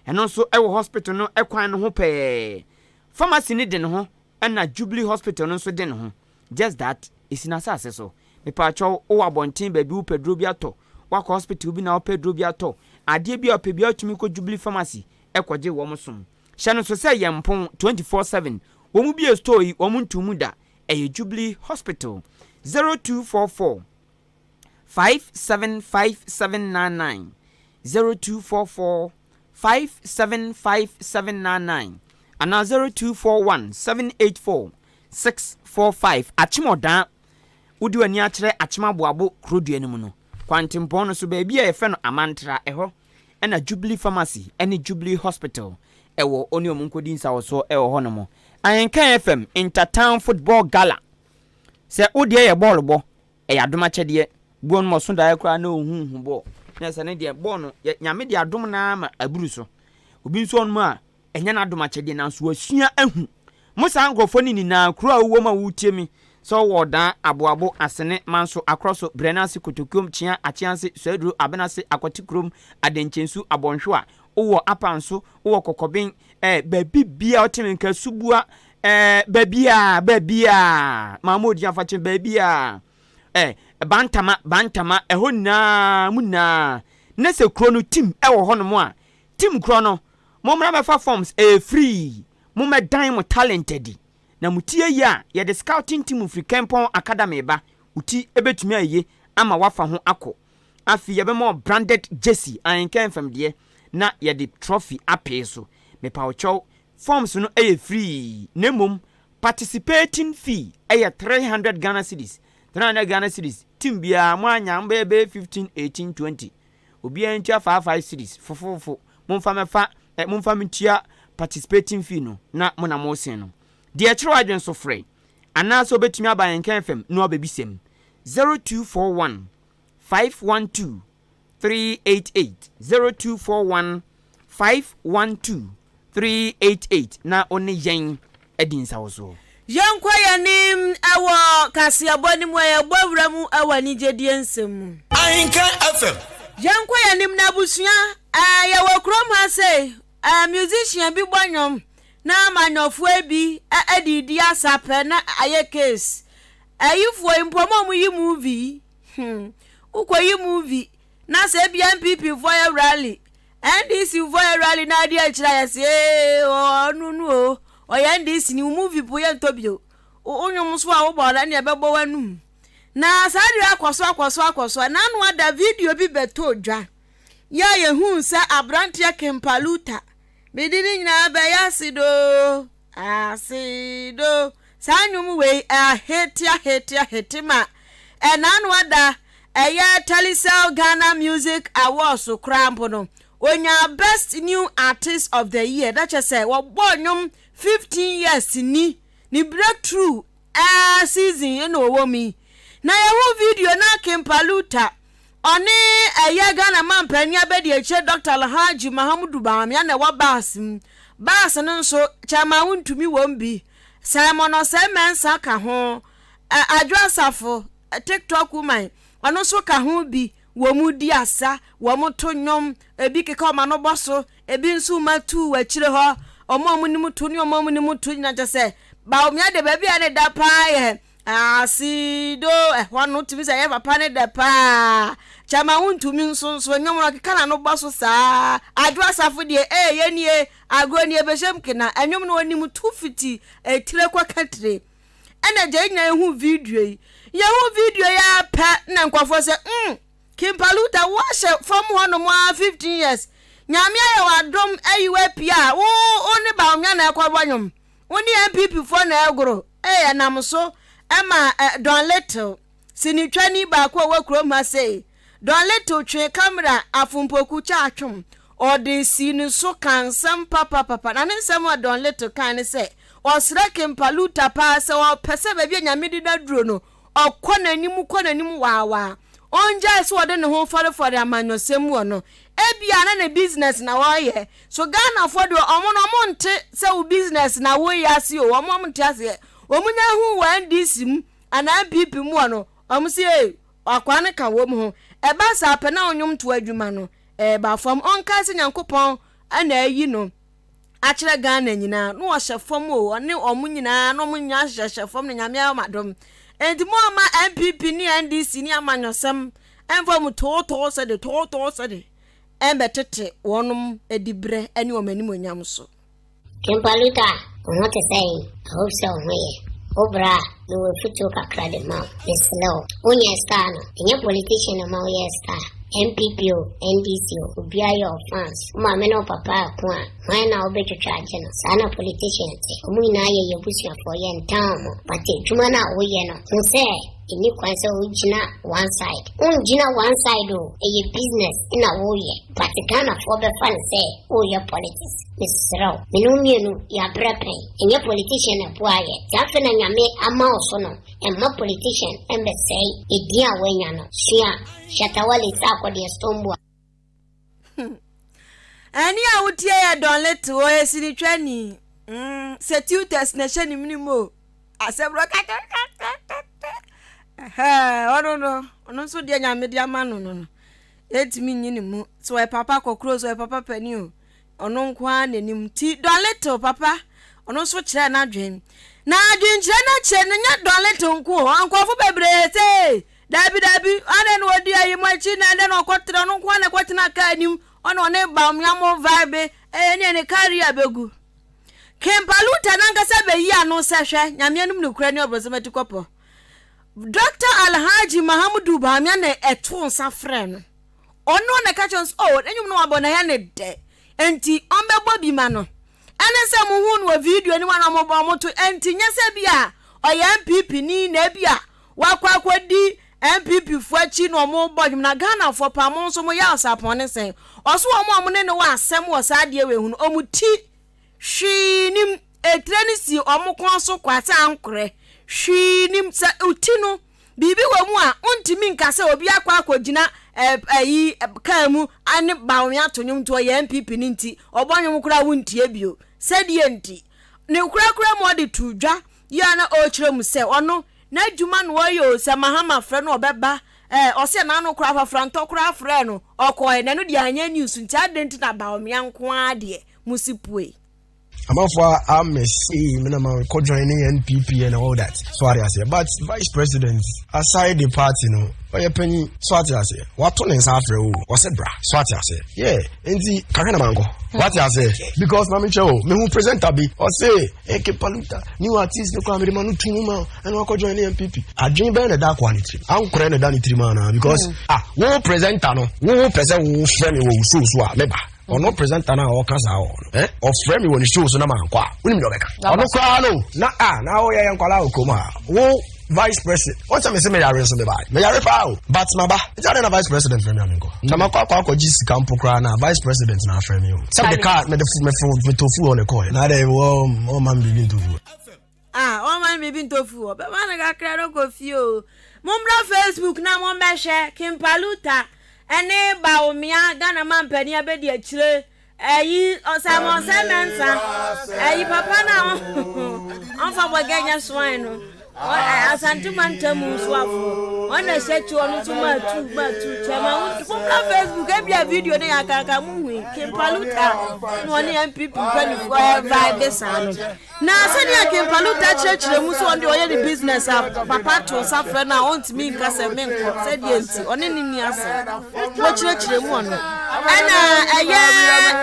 Ɛno nso wɔ hospital no kwan no ho pɛɛ. Pharmacy no de ne ho ɛna Jubilee Hospital no nso de ne ho. Just that, ɛsi n'asase so. Mepaakyɛw, wowɔ abɔnten baabi wopɛ duro bi atɔ, woakɔ hospital bi na wopɛ duro bi atɔ, adeɛ bi a wopɛ biara wotumi kɔ Jubilee Pharmacy kɔgye wɔn som. Hyɛ no nso sɛ yɛn mpon 24/7, wɔn bue store yi wɔn nto mu da, ɛyɛ Jubilee Hospital. 0244 575799, 0244 575799 anaa 0241 784 645. Akyem Ɔdaa, wode w'ani akyerɛ Akyem Aboabo kurodua no mu no, kwantempɔn no so baabi a yɛfrɛ no Amantra, ɛhɔ na Jubilee Pharmacy ne Jubilee Hospital wɔ, wo ne wɔn nkɔdi nsawɔsoɔ wɔ hɔnom. Ahenkan FM Intertown Football Gala, sɛ wo deɛ yɛ bɔɔlobɔ, ɛyɛ adom akyɛdeɛ, bi wɔ nom ɔso daeɛ koraa na ɔhu hu bɔɔl, na sɛ ne deɛ bɔɔl no, Nyame de adom no ara ma aburu so. Obi nso wɔ nom a, Ɛnyɛ n'adom akyɛdeɛ, nanso wasua ahu. Mo saa nkurɔfoɔ no nyinaa, kuro a wowɔ mu a woretie me, sɛ wowɔ Ɔdaa, Aboabo, Asene, Manso, Akorɔso, Brɛnase, Kotokuom, Kyea, Akyease, Suaduro, Abenase, Akwati Kurom, Adenkyɛnsu, Abɔnhwewa, wowɔ Apanso, wowɔ Kɔkɔben, eh, baabi biara wote me nka, Subua, eh, baabiara, baabiara, Maamoodi Afakyɛ, baabiara, eh, Bantama, Bantama, ɛhɔ nyinaa, mo nyinaa, ne sɛ kuro no tim wɔ hɔnom a, tim korɔ no, Mommra mɛfa forms, ɛyɛ free. Mommɛdan mo talent adi. Na mo ti yɛ yie a, yɛde scouting team firi Kempɔn Academy ba. Wo ti bɛtumi ayɛ yie ama woafa ho akɔ. Afei yɛbɛma wo branded jersey, ahenka fam deɛ, na yɛde trophy apee so. Mepawokyɛw, forms no yɛ free, na mmom participating fee yɛ 300 Ghana cedis. 300 Ghana cedis, team biara moanya a mobɛyɛ bɛyɛ 15, 18, 20. Obiara ntua 5 5 cedis fofofo momfa mɛfa eh, momfa mentua participating fee no na mo na mosen no. Deɛ ɛkyerɛ w'adwene so frɛ anaasɛ wobɛtumi aba yɛn nkan fam na wabɛbisa mu 0241 512 388 0241 512 388 na wo ne yɛn adi nsawosoɔ. Yɛnkɔ yɛn anim wɔ kaseɛbɔ no mu a yɛbɔ wura mu wɔ anigyedie nsɛm mu. Ahenkan FM. Yɛnkɔ yɛn anim na abusua eh, yɛwɔ kurom ha sei eh, musician bi bɔ nnwom na amanyɔfoɔ bi eh, de redi asa pɛ na ayɛ case. Ayifoɔ yi mpo ɔmo a wɔyi movie yi, hmm, wokɔyi movie na sɛ ebia NPP foɔ yɛ rally NDC foɔ yɛ rally na adi akyire a yɛse ee ɔno no o ɔyɛ NDC ni wo movie po yɛ ntɔ bio wo nnwom so a wobɔ no ɛne ɛbɛbɔ w'anum na saa deɛ akɔ so akɔ so akɔ so a n'ano ada video bi bɛtɔ dwa yɛ a yɛhuu sɛ aberanteɛ Kempaluta mede ne nyinaa bɛyɛ ase doo. Asedo. Saa nnwom wei ahete ahete ahete ma ɛnaano ada ɛyɛ Telecel Ghana Music Awards koraa mpo no, onyaa Best New Artist of the Year. Na kyerɛ sɛ wɔbɔɔ nnwom 15 years ni, ne breakthrough ɛɛ season na ɔwɔ mu yi. Na yɛhu video na King Paluta ɔne ɛyɛ Ghana manpanin abadiakyire Dr. Alhaji Mahamudu Bawumia na ɛwɔ bus mu. Bus no nso, Chairman Wontumi wɔ mu bi, Simon Osei Mensah ka ho, Adwo Asafo, TikTok woman, ɔno nso ka ho bi. Wɔn di asa, wɔn to nnwom, ebi keka wɔn ano bɔ so, ebi nso ma tuu wɔ akyire hɔ. Wɔn a wɔnim to ne wɔn a wɔnim to nyinaa kyerɛ sɛ Bawumia de baabi a ne da paa yɛ Asido ɛhɔ no tumi sɛ ɛyɛ papa ne dɛ paa. Kyɛma wontumi nso nso nnwom no ɔkeka n'ano bɔ so saa. Adwo Asafo deɛ ee yɛnie agorɔ nie bɛhyɛm kena nnwom no ɔnim to fiti etire kɔka tire. Ɛna gya yɛn nyinaa yɛhu video yi. Yɛhu video yi ara pɛ na nkurɔfoɔ sɛ mm King Paluta woahyɛ fam hɔnom ara 15 years. Nyame ayɛ w'adom ayi wo apue a wo wo ne Bawumia na ɛkɔbɔ nnwom. Wo ne NPP foɔ na ɛgoro. Ee ɛnam so ma Don Little, sinitwani baako a ɔwɔ kurom ha sei. Don Little twee kamera afompoku kyɛ atwom. Ɔde sii ne so kaa nsɛm papapapa. Na ne nsɛm a Don Little kae ne sɛ, ɔsrɛ King Paluta paa sɛ ɔpɛ sɛ baabi a Nyame de no aduro no, ɔkɔ n'anim kɔ n'anim waawaa. Ɔngyae sɛ ɔde ne ho fɔrefɔre amanyɔsɛm mu ɔno. Ebia na ne business na ɔreyɛ. So Ghanafoɔ deɛ ɔmo no ɔmo nte sɛ wo business na woreyɛ ase o, ɔmo ɔmo nte aseɛ. Ɔmo nya hu wɔ NDC mu anaa NPP mu hɔ no, ɔmo se ei, akwaa no ka wɔn ho. Ɛba saa pɛ na wo nnwomtoɔ adwuma no ɛreba fam. Ɔnkae sɛ Nyankopɔn na ayi no akyerɛ Ghana nyinaa na ɔhyɛ fam o, ɔne ɔmo nyinaa na ɔmo nyinaa hyehyɛ fam na Nyame ayɛ ɔmo adom. Enti mo amma NPP ne NDC ne amanyɔsɛm ɛmfa ɔmo tootoo sɛde tootoo sɛde ɛmbɛtete wɔnom adibrɛ ne wɔn animuonyam so. Kimpaluta, wo ho te sɛn? I hope sɛ wo ho yɛ. Wo bra a, mewɔ afutuo kakra de ma wo. Mesrɛ wo, wonyɛ star no, ɛnyɛ politician na ma woyɛ star. NPP o, NDC o, obiara yɛ wo fans. Wo maame ne wo papa ako a, hwan na wobɛtwitwa agye no? Saa na politician te. Wɔn nyinaa yɛ yɛn abusuafoɔ, yɛntan wɔn. But adwuma no a woyɛ no, hu sɛ ɛni kwan sɛ wogyina one side. Wongyina one side o, ɛyɛ business na woyɛ. But Ghanafoɔ bɛfa no sɛ woyɛ politics. Mesrɛ wo, me ne wo mmienu yɛabrɛ pɛn. Ɛnyɛ politician na ɛboa yɛ. Sɛ afei na Nyame ama wo so no, mma politician mmɛsɛe edin a woanya no. Sua Shatta Wale sɛ akɔdeɛ Stonebwoy. Ɛne a wotie yɛ Don Little, ɔyɛ sinitwani. Mm, sɛ tutors na ɛhyɛ ne mene mu o. Asɛm no kakakakakaka. Ɔno no, ɔno nso deɛ Nyame de ama no no no. Ɛntumi nyi ne mu. Sɛ ɔyɛ papa kɔkorɔ o, sɛ ɔyɛ papa panin o, ɔno nko ara n'anim. Nti Don Little papa, ɔno nso kyerɛɛ n'adwene. Na adwenkyerɛ no akyire no, nyɛ Don Little nko o, nkurɔfo bebree sɛ, daabi daabi, adɛn na ɔdi ayi mo akyi na ɛdɛn na ɔkɔtena, ɔno nko ara na ɛkɔtena kaa anim, ɔna ɔne Bawumia mo vibe, ɛyɛ ne ne career bɛgu. King Paluta n'ankasa bɛyi ano sɛ hwɛ, Nyame anim nokorɛ ne ɔbrɔsam atikɔpɔ. Dɔkta Alhaji Mahamudu Bawumia na ɛtoo nsa frɛɛ no. Ɔno na ɛka kyerɛ no sɛ, oh, ne nnwom no wabɔ no ɛyɛ ne dɛ, enti ɔmbɛbɔ bi ma no. Ɛne sɛ mohuu no wɔ video no mu a na ɔmobɔ ɔmo to, enti nyɛ sɛ bi a ɔyɛ NPP ni na ebi a wakɔ akɔdi NPP foɔ akyi na ɔmo bɔ nnwom. Na Ghanafoɔ paa mo nso moyɛ ɔsapɔn ne sɛn? Ɔso wɔn a wɔne no wɔ asɛm wɔ saa adeɛ wei ho no, wɔn ti Hwee nnim. Etire no si wɔn kɔn so kwa sɛ ankorɛ. Hwee nnim. Sɛ ti no, biribi wɔ mu a, wontumi nka sɛ obi akɔ akɔgyina ayi kaa mu ne Bawumia ato nnwom nti ɔyɛ NPP no nti, ɔbɔ nnwom koraa wontie bio. Sɛdeɛ nti, ne korakora mu ɔde too dwa yi a na ɔrekyerɛ mu sɛ ɔno, n'adwuma na ɔreyɛ o, sɛ Mahama frɛ no ɔbɛba. Ɛɛ, ɔse n'ano koraa afafrantɔ koraa frɛɛ no, ɔkɔɔɛ, na ɛno deɛ anyɛ news nti adɛn nti na Bawumia nko ara deɛ Musi pue. Amanfoɔ a mess me na man kɔ join ne NPP and all that so ate aseɛ but vice president aside the party no ɔyɛ panyin so ate aseɛ wato ne nsa afrɛ o ɔsɛ bra so ate aseɛ yeah nti kahwɛ na mankɔ wate aseɛ because maame kyɛ o mehu presenter bi ɔse eke paluta new artist no kɔ amede ma no tu mu ma ɛna wakɔ join ne NPP adwene bɛyɛ na ɛda akɔ ne tirim ankorɛ na ɛda ne tirim anaa because ah wo presenter no wo pɛ sɛ wo frɛ me wɔ wo show so a meba. Ɔno presenter no a ɔka saa wɔ no, eh, ɔfrɛ me wɔ ne show so na mankɔ a, wonim deɛ ɔbɛka? Ɔno koraa no, na a na woyɛ yɛ nkwadaa wɔ kurom ha. Wo vice president, wɔn sɛ me se meyare nso mebae. Meyare paa o, but maba. Nti adɛn na vice president frɛ me a menkɔ? Na makɔ akɔ akɔgye sika mpo koraa na vice president na afrɛ me o. Sɛ mede car, mede mefo metɔ fuel na ɛkɔɛ. Na adɛn wɔ ɔma me biribi ntɔ fuel. Ah, wɔma no biribi ntɔ fuel. Ɔbɛma no kakra no kɔ fie o. Mommra Facebook na mommɛhwɛ Kimpaluta ne Bawumia Ghana mampanin abɛdi akyire Ayi Simon Osei Mensah, ayi papa no a ɔmfa bɔgɛ nyɛ soan no, Asante mantam mu soafoɔ, ɔno na ɛhyɛ akyi ɔno nso maa tu maa tu kyɛ ma wo mommra Facebook ebia video no yɛ akanka mo hui Kimpaluta na ɔne NPP mpanimfoɔ ɛvibe saa no. Na sɛnea Kimpaluta kyerɛkyerɛ mu sɛ ɔno deɛ ɔyɛ ne business a papa to nsa frɛ no a ɔntumi nka sɛ menkɔ sɛdeɛ nti ɔne ne nni asɛm wɔkyerɛkyerɛ mu ɔno ɛna ɛyɛ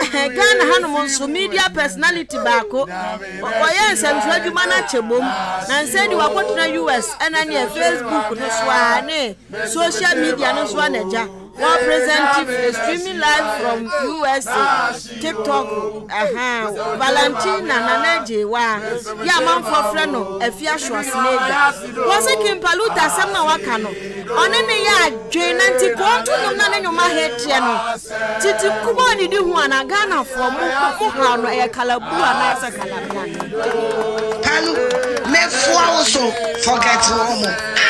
Ghana hanom nso media personality baako ɔyɛ nsɛmtwerɛ adwuma no akyɛ bom na nsɛ de wakɔtena US ɛna neɛ Facebook no so a ne social media no so a na agya Wɔ present streaming live from USA TikTok ahaa Valentina Nana Agyeiwaa yɛ amanfoɔ frɛ no Afia Schwarzenegger. Wɔ se King Paluta asɛm no a waka no ɔne ne yɛ adwen na nti kɔɔto nnwom na ne nnwom aheteɛ no titi kuma ɔdidi ho anaa Ghanafoɔ mo mo haw no ɛyɛ kala blue anaasɛ kala black. Palu, mɛfoa wo so forget wɔn mo. Ah!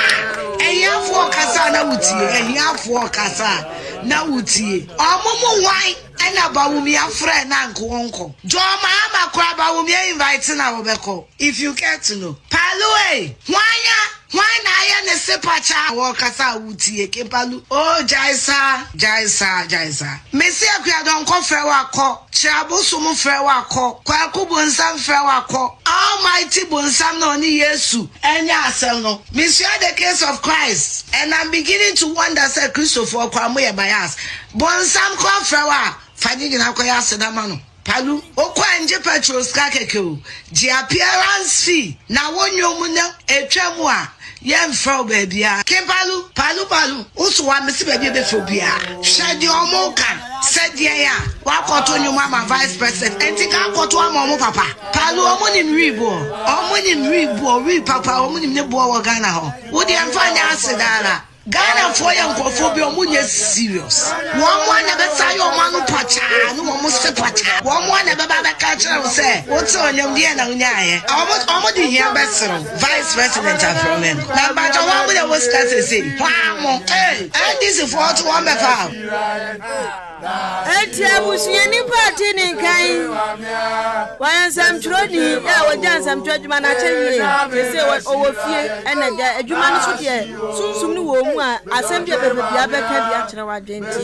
Ahiafoɔ kasa a na wotie, ahiafoɔ kasa a na wotie. Ɔmo mu hwan ɛna Bawumia frɛ na anka wɔnkɔ? John Mahama koraa Bawumia invite na wɔbɛkɔ. If you get to know. Palu ei, hwan a, hwan na ayɛ ne sepakya a wɔkasa a wotie? Kepalu, oh gyae saa, gyae saa, gyae saa. Mese Akua Donkor frɛ wo a kɔ, Kyerɛ abosom frɛ wo a kɔ, Kwaku Bonsam frɛ wo a kɔ, Almighty Bonsam na ɔne Yesu anya asɛm no. Mesua the case of Christ and I'm beginning to wonder sɛ Kristofoɔ koraa moyɛ bias. Bonsam koraa frɛ wo a, fa ne nyinaa kɔyɛ aseda ma no. Palu, wokɔ a ngye petrol sika kɛkɛ o, gye appearance fee na wo nnwom no etwa mu a yɛmfrɛ wo baabiara. King Palu, Palu Palu, wo so wa mese baabi a ɛbɛfrɛ wo biara. Hwɛ deɛ ɔmo ka sɛ deɛn a wakɔto nnwom ama vice president, ɛnti nka akɔto ama ɔmo papa. Palu ɔmo nim wii boɔ, ɔmo nim wii boɔ, wii papa ɔmo nim ne boɔ wɔ Ghana hɔ. Wo deɛ mfa nyɛ aseda ara. Ghana foɔ yɛ nkorɔfoɔ bi a ɔmo nyɛ serious. Wɔn a na ɛbɛsa ayɛ ɔmo ano pakyaa ne wɔn se pakyaa. Wɔn a na ɛbɛba abɛka akyerɛ wo sɛ wo te ɔnyam deɛn na wonyaayɛ. Ɔmo ɔmo de hia bɛsere wo. Vice president afrɛ me nkɔ. Na mpakyɛw hwan mo na ɛwɔ sika sesei? Hwan mo? Ei! NDC foɔ to wɔn bɛfa o. Enti abusuani pa a ɔte ne nka yi, wɔyɛ nsɛmtwerɛni a wɔgya nsɛmtwerɛ adwuma no akyɛ yie. Seesei ɔwɔ fie ɛna gya adwuma no so deɛ sunsum no wɔ mu a asɛm bi a bɛbɛ bia bɛka bi akyerɛ w'adwene nti.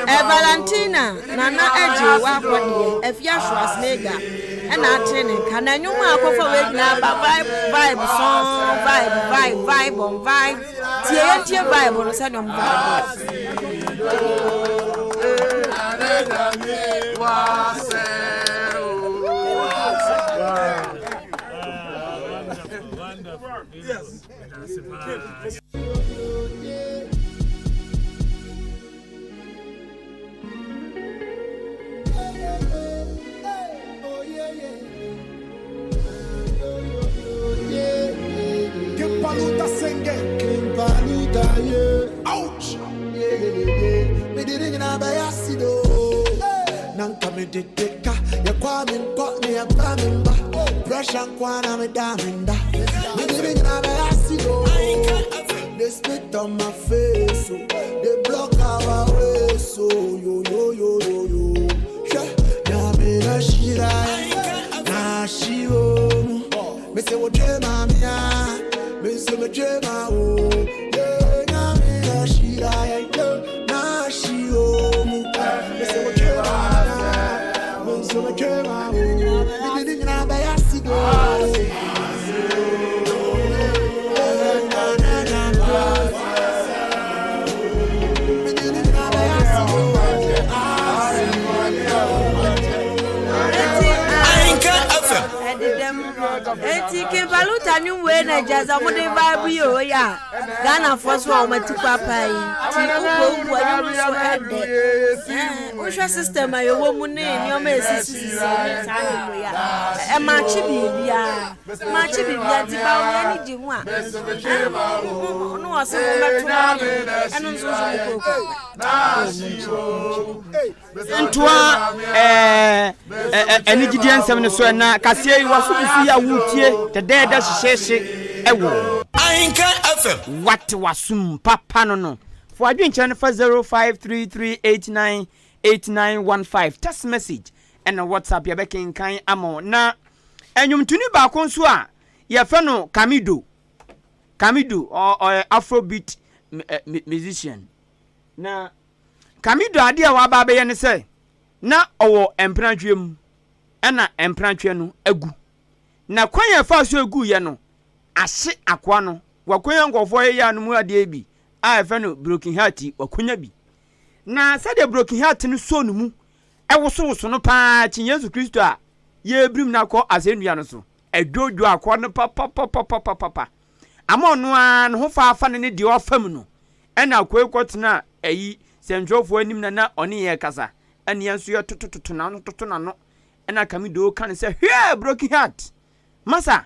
Ɛ Valentina Nana Agye wakɔ deɛ Afia Schwarzenegger ɛna ate ne nka na nnwom a akɔfa wei nyinaa ba vibe vibe song vibe vibe vibe on vibe. Tie yɛntie vibe no sɛdeɛ ɔmo vibe. Ouch! Yeah, yeah, yeah. Me did it in a bayasido. Nanka me did ka. Ya kwame nkɔ ne ya kwame mba. Pressure nkwa me daminda. Me did it in a bayasido. They spit on my face, so they block our way, so yo yo yo yo yo. Yeah, na me na shira, na shiro. Me say what dream I'm ya, me say me dream I oh. Yeah, na me na shira, yeah, na shiro. Me say what dream I'm ya, me say me dream I oh. Me did it in a bayasido. Eti Kimbaluta nwom wei na gya sɛ wɔde vibe yi o ya. Ghanafoɔ so a wɔn ati kɔ apaa yi ti wobɔ wobu ɛnwom nso ɛdɛ ɛɛ wohwɛ system a yɛwɔ mu ne nneɛma a esisisisi ne saa nneɛma yi a ɛmaakye biribiara maakye biribiara nti ba wɔn ani gye ho a ɛɛ mo no wɔ se mo bɛto ɛno nso nso mo kɔ kɔ. Ntoa ɛɛ anigyedeɛ nsɛm no so ɛna kaseɛ yi waso gu so yi a woretie dɛdɛɛdɛ hyehyɛhye ɛwɔ. Ahenka FM. Wate w'asom papa no no. Fa w'adwenkyerɛ no fa 0533898915 text message ɛna WhatsApp yɛbɛkenkan ama wo. Na ɛnwomtoni baako nso a yɛfɛ no Kamido Kamido ɔyɛ Afrobeat musician na Kamido adeɛ a waba abɛyɛ ne sɛ, na ɔwɔ mpenatweɛ mu, ɛna mpenatweɛ no agu. Na kwan a ɛfaa so ɛguiɛ no, ahye akoa no. Wakonya nkurɔfoɔ yeyɛ ano mu adeɛ bi a yɛfrɛ no broken heart yi, wakonya bi. Na sɛdeɛ broken heart no sɔɔ ne mu wosowoso no paa kyen Yesu Kristo a yɛrebirim no akɔ asɛnnua no so. Ɛdwodwo akoa no papapapapapa. Ama ɔno ara ne ho faafa no ne deɛ ɔfa mu no. Ɛna akoa yi kɔtenaa ayi sɛnkyerɛwfoɔ anim na na ɔne yɛn rekasa. Ɛna yɛn nso yɛtotototo n'ano toto n'ano. Ɛna Kamido ka no sɛ, Hwɛ! Broken heart! Masa,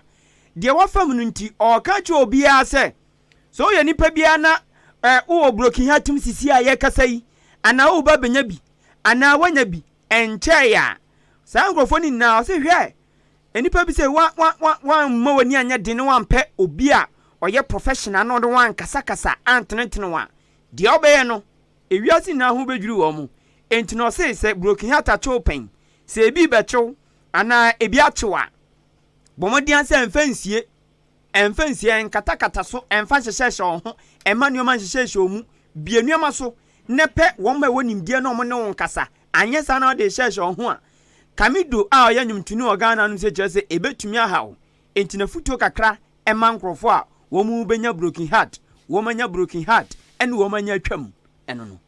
deɛ wafa mu no nti, ɔreka akyerɛ obiara sɛ, sɛ woyɛ nipa biara na eh, wowɔ broken heart mu sisi a yɛrekasa yi, anaa woreba abɛnya bi, anaa woanya bi, ɛnkyɛe a, saa nkurɔfoɔ no nyinaa, ɔse, hwɛ! Nnipa bi sɛ wa wa wa wamma w'ani anyɛ den na wampɛ obi a ɔyɛ professional na ɔde wo ankasakasa antenetene wo a, deɛ wobɛyɛ no, ewiase nyinaa ho bɛdwiri wɔn. Enti na ɔse sɛ broken heart akye wo pɛn, sɛ ebi rebɛkye wo anaa ebi akye wo a, bɔ mmɔden ara sɛ mfa nsie, mfa nsie, nkatakata so, mfa nhyehyɛhyɛ wo ho, mma nneɛma nhyehyɛhyɛ wo mu, bue nneɛma so na pɛ wɔn a ɛwɔ nimdeɛ na wɔne wo nkasa. Anyɛ saa na wode rehyɛhyɛ wo ho a, Kamido a ɔyɛ nnwomtoni wɔ Ghana no sɛ kyerɛ sɛ ebetumi ahaw. Enti n'afotuo kakra ma nkurɔfoɔ a wɔbɛnya broken heart, wɔanya broken heart ne wɔn anya atwam ɛno no.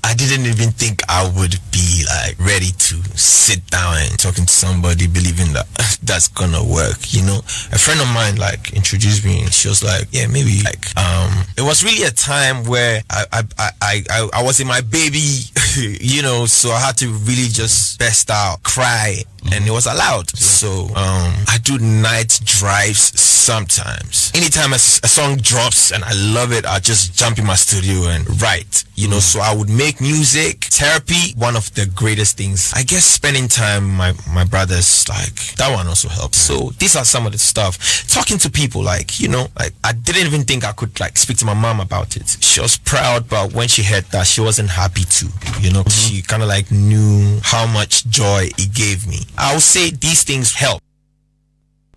I didn't even think I would be like ready to sit down and talking to somebody believing that that's gonna work, you know. A friend of mine like introduced me and she was like, Yeah, maybe like um it was really a time where I I I I, I was in my baby you know, so I had to really just burst out, cry and it was allowed. So um, I do night drives sometimes. Anytime a, a song drops and I love it, I just jump in my studio and write. You know, so I would make music. Therapy, one of the greatest things. I guess spending time my my brothers like that one also helps. So these are some of the stuff. Talking to people like, you know, like I didn't even think I could like speak to my mom about it. She was proud, but when she heard that she wasn't happy too. You know, mm-hmm. she kind of like knew how much joy it gave me. I would say these things help.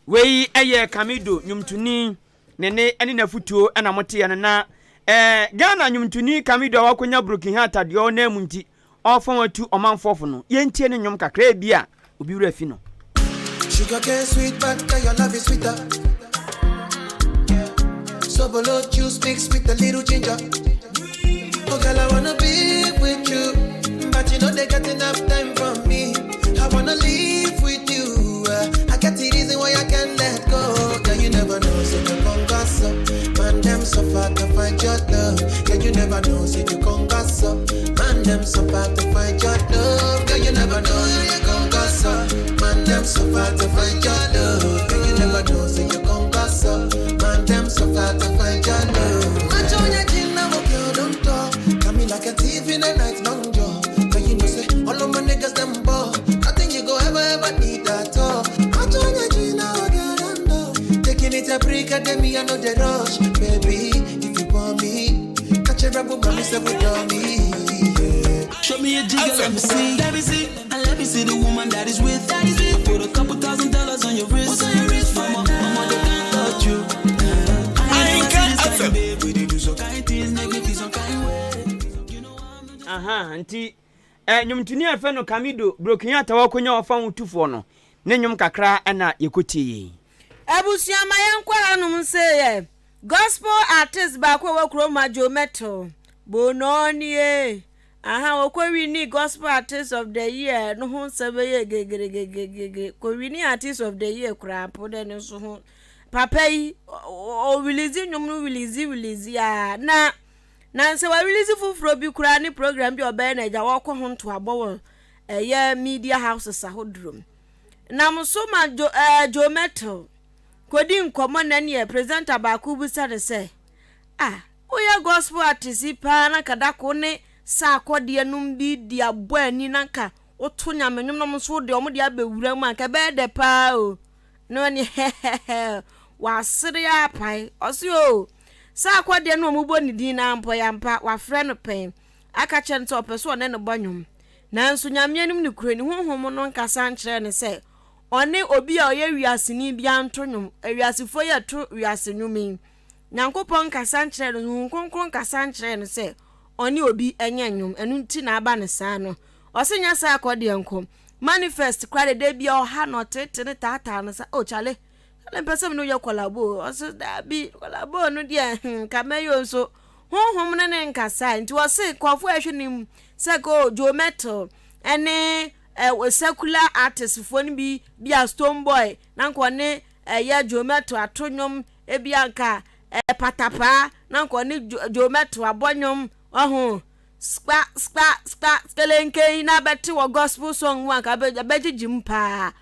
Wei yɛ Kamido nnwomtoni ne ne ne n'afutuo na moteɛ no na eh, Ghana nnwomtoni Kamido a wakonya Broken Heart adeɛ ɔnam mu nti ɔrefa atu ɔmanfoɔ fo no yɛntie ne nnwom kakra bi a obi werɛ afi no. Sugar cane sweet, but your love is sweeter. Sobolo juice mixed with a little ginger. Oh, girl, I wanna be with you, but you know they got enough time for me. I wanna live with you. I got the reason why I can't let go. Girl, you never know, say you gon' gossip. Man, them so far to find your love. Yeah, you never know, say you gon' gossip. Man, them so far to find your love. Girl, you never know, say you gon' gossip. Man, them so far to find your love. Girl, you never know, say you gon' gossip. Man, them so far to find your love. Machonya jina wo don't talk. Come me like a thief in the night, long jaw. But you know, say all of my niggas them ball. Nothing you go ever ever need at all. Machonya jina wo don't talk. Taking it a break, and me I know the rush, baby. If you want me, catch a rebel, mommy say we me. Yeah. Show me a jigger, let me see. Let me see. And let me see the woman that is with. That is with. Put a couple $1,000s on your wrist. What's on your wrist? Mama, mama, they can't touch you. I ain't got FM. Babe, we dey do some kind things, make me feel some kind way. Aha, nti eh, nnwomtoni a yɛfrɛ no Kamido Broken Heart a wakonya ɔfa ho tufoɔ no, ne nnwom kakra na yɛkɔtie yei. Abusua ma yɛnkɔ hanom nsei ɛ. Gospel artist baako a ɛwɔ kurom ha Joe Mettle, Bonoo nie. Aha, ɔkɔ winni Gospel Artist of the Year no ho nsɛm bɛyɛ gegeregegegege. Kɔ winni Artist of the Year koraa mpo dɛ ne nso ho. Papa yi ɔ release nnwom no release release aa na na sɛ wa release foforɔ bi koraa ne program bi a ɔbɛyɛ na agya wɔkɔ ho ntoabɔ wɔ ɛyɛ media houses ahodoɔ mu. Nam so ma Jo ɛɛ Joe Mettle kɔdi nkɔmmɔ na neɛ presenter baako bisa no sɛ, Ah, woyɛ gospel artist yi paa na nka dako ne saa akɔdeɛ nom bi di abɔ ani na nka woto nyame nnwom nom nso wode ɔmo de abɛwura mu a nka ɛbɛyɛ dɛ paa o. Na ɔne hɛhɛhɛ wasere apae. Ɔse o, saa akɔdeɛ no ɔmo bɔ ne din na mpo yɛ ampa wafrɛ no pɛn aka kyerɛ no sɛ ɔpɛ sɛ ɔne no bɔ nnwom. Nanso Nyame anim nokorɛ ni, Honhom no nkasa nkyerɛɛ no sɛ ɔne obi a ɔyɛ wiaseni biara nto nnwom, awiasefoɔ yi a ɛto wiase nnwom yi. Nyankopɔn nkasa nkyerɛɛ no, Honhom Kronkron nkasa nkyerɛɛ no sɛ ɔne obi nyɛ nnwom, ɛno nti na aba no saa no. Ɔse nyɛ saa kɔ deɛ nko. Manifest koraa deɛ da biara ɔha no, ɔtete no, taataa no sa, oh chale, chale mpɛ sɛ me ne wo yɛ collabo o, ɔse daabi, collabo no deɛ hmm, nka mɛyɛ o nso Honhom no ne nkasae. Nti wɔse nkurɔfoɔ a ɛhwɛ no mu sɛ ko Joe Mettle ɛne ɛ secular artist foɔ no bi bi a Stone Boy na nka ɔne ɛyɛ Joe Mettle ato nnwom ebi a nka ɛ Patapaa na nka ɔne Joe Mettle abɔ nnwom ɔho skpa skpa skpa skelenken na abɛte wɔ gospel song mu anka ɛbɛgyegye mu paa.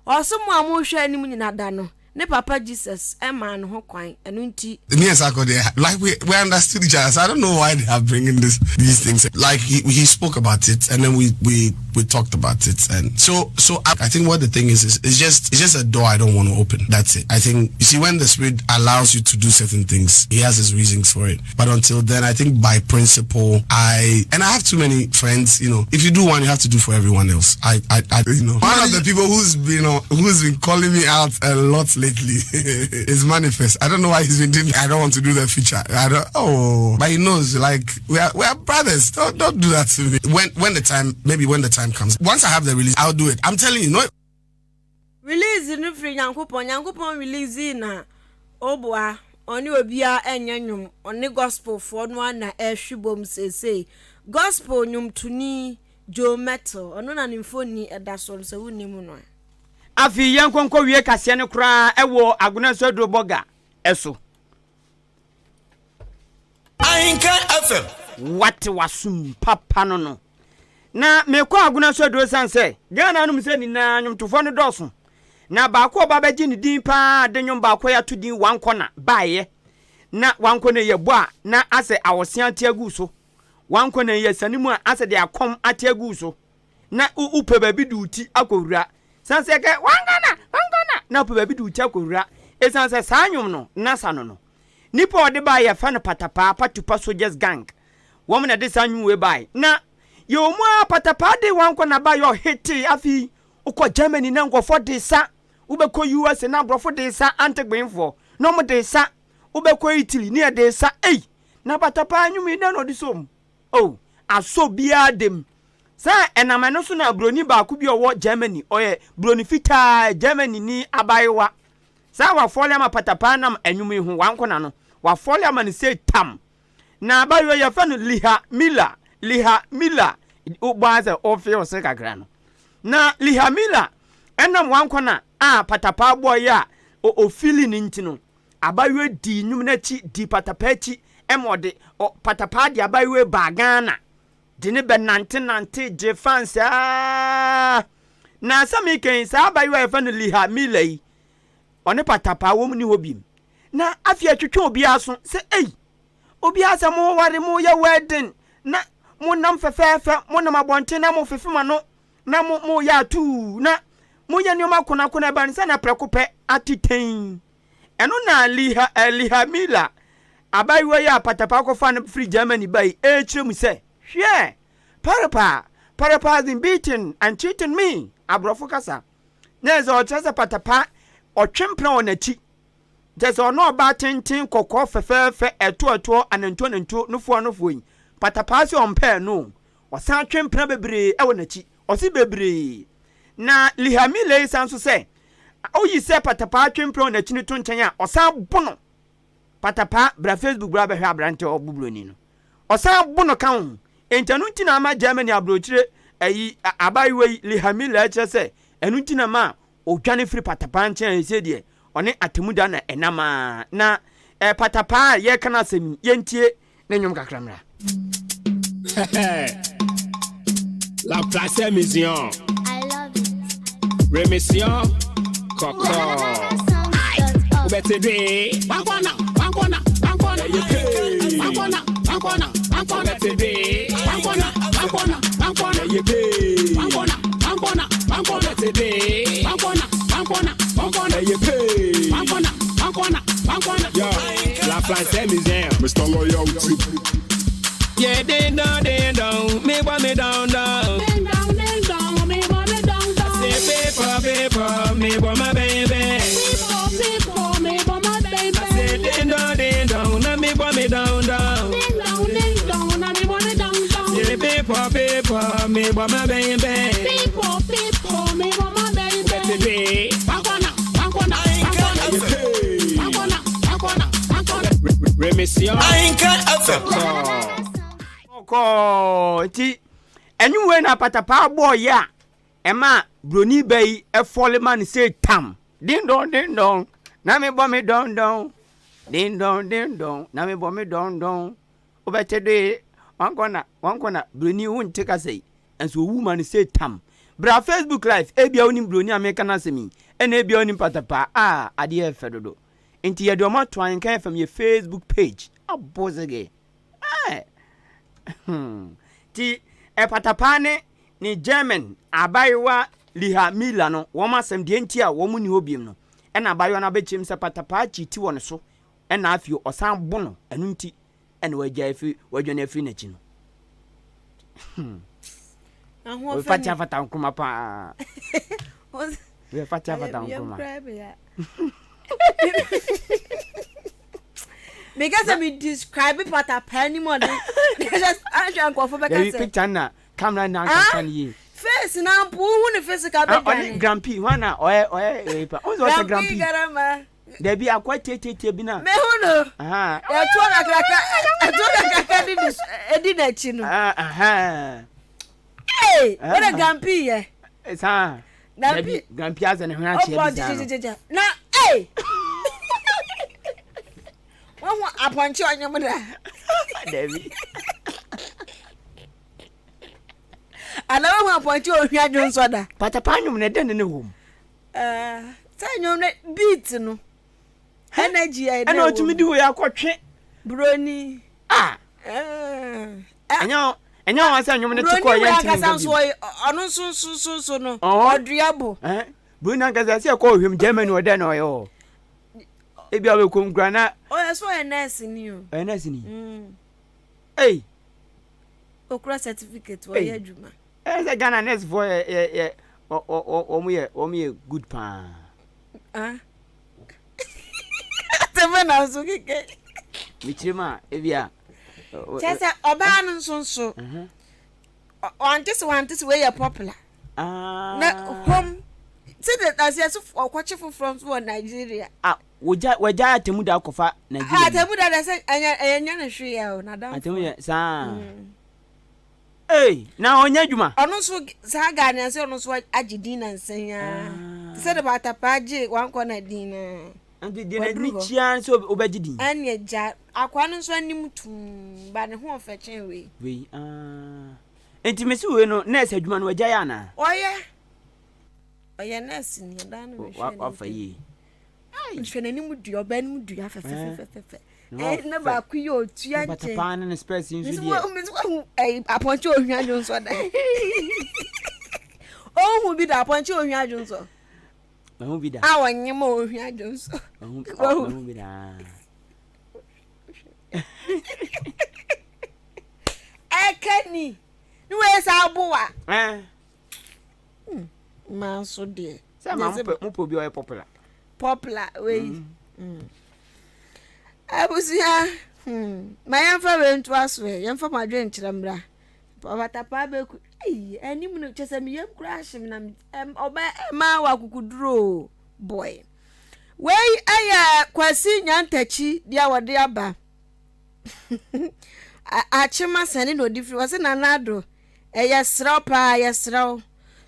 Ɔse mo a mohwɛ anim nyina da no Ne papa Jesus maa no ho kwan, ɛno nti. Me and Sarkodie, like we, we understood each other. So I don't know why they are bringing this these things. Like he, he spoke about it, and then we we we talked about it, and so so I, I think what the thing is is it's just it's just a door I don't want to open. That's it. I think you see when the spirit allows you to do certain things, he has his reasons for it. But until then, I think by principle, I and I have too many friends. You know, if you do one, you have to do for everyone else. I I, I you know one of the people who's been who's been calling me out a lot lately is Manifest. I don't know why he's been doing. I don't want to do the feature. I don't. Oh, but he knows. Like we are we are brothers. Don't don't do that to me. When when the time maybe when the time comes. Once I have the release, I'll do it. I'm telling you. No. Release no firi Nyankopɔn, Nyankopɔn release na oboa, ɔne obiara ɛnyɛ nnwom, ɔne gospel foɔ no ara na ɛrehwe bom seesei. Gospel nnwomtoni Joe Mettle, ɔno na ne mfoni ɛda so no sɛ wonnim no a. Afei yɛnkɔ nkɔwie kaseɛ no koraa wɔ Agona Nso Aduro Bɔga so. Ahenkan FM. Wate w'asom papa no no. Na mekɔ Agona so aduro sane sɛ Ghana anom sɛ nyinaa nnwomtofoɔ no dɔɔso. Na baako a ɔba bɛgye ne din paa de nnwom baako a yɛato din Wankɔna baeɛ. Na Wankɔna yi yɛbɔ a na asɛ awɔse ate agu so. Wankɔna yi yɛsane mu a asɛ deɛ akɔm ate agu so. Na wopɛ baabi de wo ti akɔwura. Sane sɛ kɛ Wankɔna, Wankɔna na wopɛ baabi de wo ti akɔwura. Ɛsiane sɛ saa nnwom no nasa no no. Nipa a ɔde baeɛ yɛfrɛ no Patapaa, Patupa Soldiers Gang. Wɔn na ɛde saa nnwom wei baeɛ. Na yɛwɔ mu ara Patapaa de wɔn kɔ na baeɛ ɔhetee. Afei wokɔ Germany na nkurɔfoɔ de sa. Wobɛkɔ USA na aborɔfo de sa, Antegbenfoɔ na wɔn de sa. Wobɛkɔ Italy ne yɛde sa. Ei! Na Patapaa nnwom yi dɛn na ɔde sɔ mu? Oh, asɔ biara da mu. Sɛ ɛnam ɛno so na buroni baako bi a ɔwɔ Germany, ɔyɛ buroni fitaa, Germany ni abaayewa. Saa wafɔle ama patapaa nam ɛnwom yi ho, wanko n'ano. Wafɔle ama no sei tam. Na abaayewa yi yɛfrɛ no Liha Miller, Liha Miller, wobɔ ara sɛ wofe wo se kakra no. Na Liha Miller ɛnam wanko na a patapaa bɔɔ yi a ofili no nti no, abaayewa dii nnwom no akyi, dii patapaa akyi ma ɔde patapaa de abaayewa yi baa Ghana. De ne bɛ nante nante gye fans aa. Na asɛm yi kan saa abayewa a yɛfrɛ no Liha Miller yi, ɔne Patapaa wɔn ni hɔ biem. Na afei atwetwe obiara so sɛ ei, obiara sɛ mo ware mo yɛ wedding na mo nam fɛfɛɛfɛ, mo nam abɔnten na mo fefe mo ano na mo mo yɛ atuu na mo yɛ nneɛma konakona ɛba ne sɛ na prɛko pɛ atetɛn. Ɛno na Liha, eh, Liha Miller, abaayewa yi a Patapaa kɔfaa no firi Germany ba yi rekyerɛ mu sɛ, Hwɛ! Parapaa, Parapaa has been beating and cheating me, aborɔfo kasa. Na ɛsɛ ɔkyerɛ sɛ Patapaa, ɔtwe mpena wɔ n'akyi. Kyerɛ sɛ ɔne ɔbaa tenten kɔkɔɔ fɛfɛɛfɛ, ɛtoɔ ɛtoɔ, anantuo anantuo, nofoɔ anofoɔ yi, Patapaa sɛ ɔmpɛɛ no o, ɔsan twe mpena bebree wɔ n'akyi. Ɔse bebree. Na Liha Miller san nso sɛ, Oyi sɛ patapaa twe mprɛw n'akyi no to nkyɛn a, ɔsan bo no. Patapaa, bra Facebook bra bɛhwɛ aberante a ɔbo buroni no. Ɔsan bo no ka ho. Enti ɛno nti na ama Germany aburokyire ayi abaayewa yi, Liha Miller kyerɛ sɛ ɛno nti na ma odwane firi patapaa nkyɛn a ɛsei deɛ ɔne atemmuda na ɛnam a na eh, patapaa a yɛreka no asɛm yi yɛntie ne nnwom kakra mmra. La place mission. Remission. Kɔkɔ. Wobɛte dwee. Wankɔna, wankɔna, wankɔna. Ɛyɛ pee. Wankɔna, wankɔna, wankɔna. Wobɛte dwee. Wankɔna, wankɔna, wankɔna. Ɛyɛ pee. Wankɔna, wankɔna, wankɔna. Wobɛte dwee. Wankɔna, wankɔna, wankɔna. Ɛyɛ pee. Wankɔna, wankɔna, wankɔna. Yo, La place mission. Mr. Loyalty. Yeah, ding dong, ding dong, me want me down down. Ding dong, ding dong, me want me down down. I say paper, paper, me want my baby. People, people, me want my baby. I say ding dong, ding dong, now me want me down down. Ding dong, ding dong, now me want me down down. Say paper, paper, me want my baby. People, people, me want my baby. Better be. Wankwana, wankwana, wankwana. Wankwana, wankwana, wankwana. Remission. Ahinka FM. Kɔɔ nti ɛnwom wei na patapaa bɔɔyɛ a ɛma broni ba yi ɛfɔle ma no sɛ tam ding dong ding dong na mebɔ me dɔn dɔn ding dong ding dong na mebɔ me dɔn dɔn wobɛte de wankɔna wankɔna broni wonte kasa yi nso owu ma no sɛ tam bra Facebook live ebia wonim broni a meka no asɛm yi ɛna ebia wonim patapaa a adeɛ ɛfɛ dodo nti yɛde ɔmo ato Ahenkan FM yɛ Facebook page abɔzege ɛɛ hmm ti ɛpatapaa ne ne German abayewa Liha Mila no wɔn asɛm deɛ nti a wɔn ni hɔ biem no ɛna abayewa no abɛkyerɛm sɛ patapaa kyiti wɔ ne so ɛna afei ɔsan bo no ɛno nti ɛna wagya afiri wadwane afiri n'akyi no hmm Fati afata nkruma paa fati afata nkruma meka sɛ me describe patapaa anim ɔde ahwɛ nkurɔfo bɛka sɛ picture na camera na ankasa no yie face na mpo wohu ne physical bɛdwane ɔne grampi hɔ na ɔyɛ ɔyɛ ɛyɛ pa ɔn sɛ ɔsɛ grampi dabi akɔ tietietie bi na mehu no ɛtoɔ kakraka ɛtoɔ kakraka di ne edi n'akyi no ee wɔde grampi yɛ saa dabi grampi azɛ ne ho akyɛ bi saa no na ee wɔn ho apɔnkye ɔnyɛ mu da dabi ana wɔn ho apɔnkye ohwia dwonsɔ da patapa nwom na ɛdɛ ne ne wɔ mu sɛ nnwom no beat no energy a ɛna ɔtumi de wei akɔtwe broni a ɛnyɛ ɛnyɛ wɔn sɛ nnwom no te kɔ yɛ ntumi nka bi ɔno nso nso nso nso no ɔdua bo broni ankasa sɛ ɛkɔ ohwɛm Germany ɔdɛ na ɔyɛ hɔ ebi a ɔbɛkɔ mu kura na ɔyɛ so ɔyɛ nurse ni o ɔyɛ nurse ni ei okura certificate ɔyɛ adwuma Ɛyɛ sɛ Ghana nurse foɔ yɛ yɛ yɛ wɔn yɛ wɔn yɛ good paa. Ah. Tɛfɛ na nso keke. Mekyerɛ mu a ebi a. Kyɛ sɛ ɔbaa no nso nso. Mhm. Wante sɛ wante sɛ wei yɛ popular. Ah. Na home sɛ de aseɛ so ɔkɔkye foforɔ nso wɔ Nigeria. Ah wogya wagya atemu da akɔfa Nigeria. Atemu da da sɛ ɛnyɛ ɛnyɛ ne hwee o nadamfo. Atemu yɛ saa. Mm. Ei, na ɔnyɛ adwuma. Ɔno nso saa Ghanaian sɛ ɔno nso agye din nansa yi ara. Ah. Te sɛ de Patapaa gye wankɔ na din na. Nti deɛ n'ani kyia sɛ wobɛgye din. Ɛne gya akoa no nso anim tum ba ne ho ɔfɛ kyɛn wei. Wei ah. Nti mesi wei no nurse adwuma no wagya yɛ anaa? Ɔyɛ. Ɔyɛ nurse ni ɛdan no mehwɛ ne. Wafa yie. Nhwɛ n'anim dua ɔbaa anim dua fɛfɛfɛfɛ. Eh, na baako yi otua nkyɛn. Bata paa ne ne spɛs yi nso deɛ. Mesi wahu ɛyi apɔnkye ohwia dwonsɔ da. Ohu bi da apɔnkye ohwia dwonsɔ. Mahu bi da. A ɔnye ma ohwia dwonsɔ. Mahu bi da. Ɛka ni. Ne wei sɛ aboa. Eh. Hmm, maa nso deɛ. Sɛ ma mo pɛ obi ɔyɛ popular. Popular wei. Mm. Mm. Abusua, hmm, ma yɛmfa wei nto aso ɛ, yɛmfa mo adwene nkyerɛ mmra. Patapaa bɛku, ei, anim no, kyɛ sɛ meyam koraa ahye me na ɔbɛ ɛma wɔ akokuduro o, boy. Wei ɛyɛ Kwasi Nyantakyi deɛ wɔde aba. Akyem asɛne na ɔdi firi, ɔse Nana Addo, ɛyɛ serɛ wo paa, yɛserɛ wo.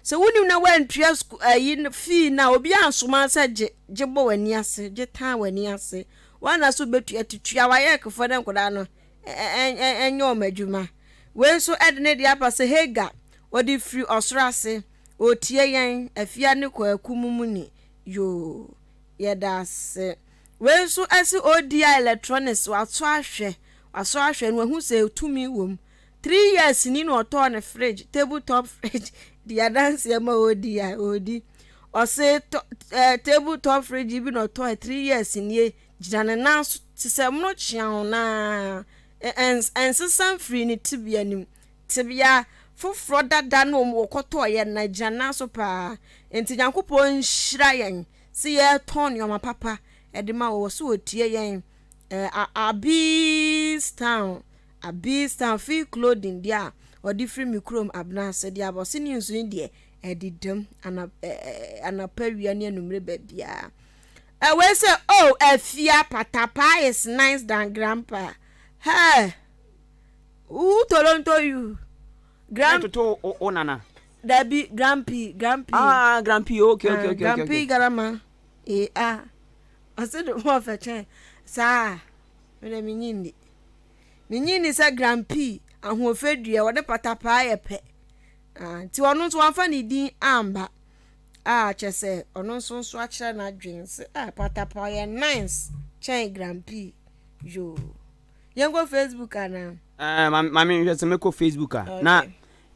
Sɛ wonim na woantua sukuu ayi no fee no a, obi ansoma sɛ gye gye bɔ w'ani ase, gye tan w'ani ase. Woana so wobɛtua ti tua wayɛɛkefoɔ ne nkwadaa no ɛnyɛ wɔn adwuma. Wei nso ɛde ne deɛ aba sɛ Hagar ɔde firi ɔsoro ase ɔretie yɛn Afia ne Kwaku mu mu ni yoo yɛda ase. Wei nso ɛse ODI electronics wasɔ ahwɛ wasɔ ahwɛ no wahu sɛ tumi wɔ mu. 3 years ni na ɔtɔɔ ne fridge, table top fridge, di adanseɛ ma ɔdi a ɔdi. Ɔse tɔ table top fridge bi na ɔtɔɔ 3 years nie, gyina ne nan so te sɛ mono kyeaw naa ɛnsesa mfiri ne tibea nim tibea foforɔ dada no wɔkɔtɔɔ yɛ na gyina nan so paa. Nti Nyankopɔn nhyira yɛn sɛ yɛtɔn nneɛma papa ɛde ma wɔ so. Wɔtie yɛn Abis Town, Abis Town free clothing deɛ a ɔde firi mi kurom Abena ase deɛ abɔse ne nsu yi deɛ ɛdedam anapa, wia ne anumere baabiara. Ɛwei sɛ, oh, Afia, Patapa is nice than grandpa. Hey, who Toronto you grand toto o nana. Dabi, grandpi, grandpi. Ah, grandpi, okay. Grandpi garama ah, ɔsɛ de ho ɔfɛ kyɛn saa. Mede menyi nni, menyi nni sɛ grandpi ahoɔfɛ dua wɔde patapaa yɛ pɛ. Ah, nti ɔno nso wamfa ne din amba a kyɛ sɛ ɔno nso akyerɛ n'adwene sɛ, ah, patapaa yɛ nice kyɛn grandpi. Yoo, yɛnkɔ Facebook anaa? Maame, nhwɛ sɛ mɛkɔ Facebook a na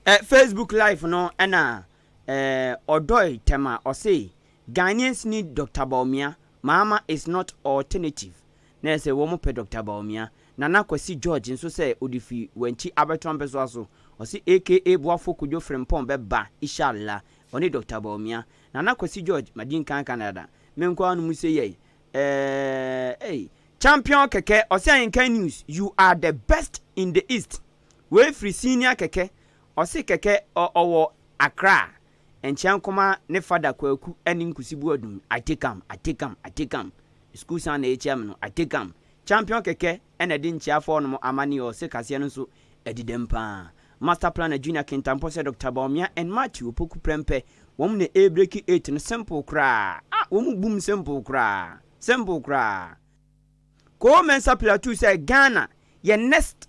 Facebook live no ɛna ɔdɔe tɛm a ɔse Ghanaians need Dr Bawumia. Mahama is not alternative. Na ɛsɛ wɔn pɛ Dr Bawumia. Nana Kwasi George nso sɛ ɔde fi Wankyi abɛto ampɛsoa so. Ɔse aka Boafo Kodwo Frimpɔn bɛba inshallah, ɔne Dr Bawumia. Nana Kwasi George madi nkan Canada menkɔ ano mu sɛ yɛ ɛɛ champion kɛkɛ. Ɔsɛ Ahenkan News, you are the best in the East. Wei firi senior kɛkɛ. Ɔse kɛkɛ ɔwɔ Accra nkyɛn nkɔma ne fada Kwaku ne Nkusi Buadum. I take am, I take am, I take am. School san na ɛkyia me no, I take am. Champion kɛkɛ ɛna ɛde nkyiafoɔ nom ama ne. Ɔse kaseɛ no nso ɛdidam paa. Master Planner Junior Kintampɔ sɛ Dr Bawumia and Matthew Opoku Prɛmpɛ wɔn na ɛbreak eight no simple koraa. Ah, wɔn mu boom simple koraa, simple koraa. Koo Mensa Plateau sɛ Ghana yɛ next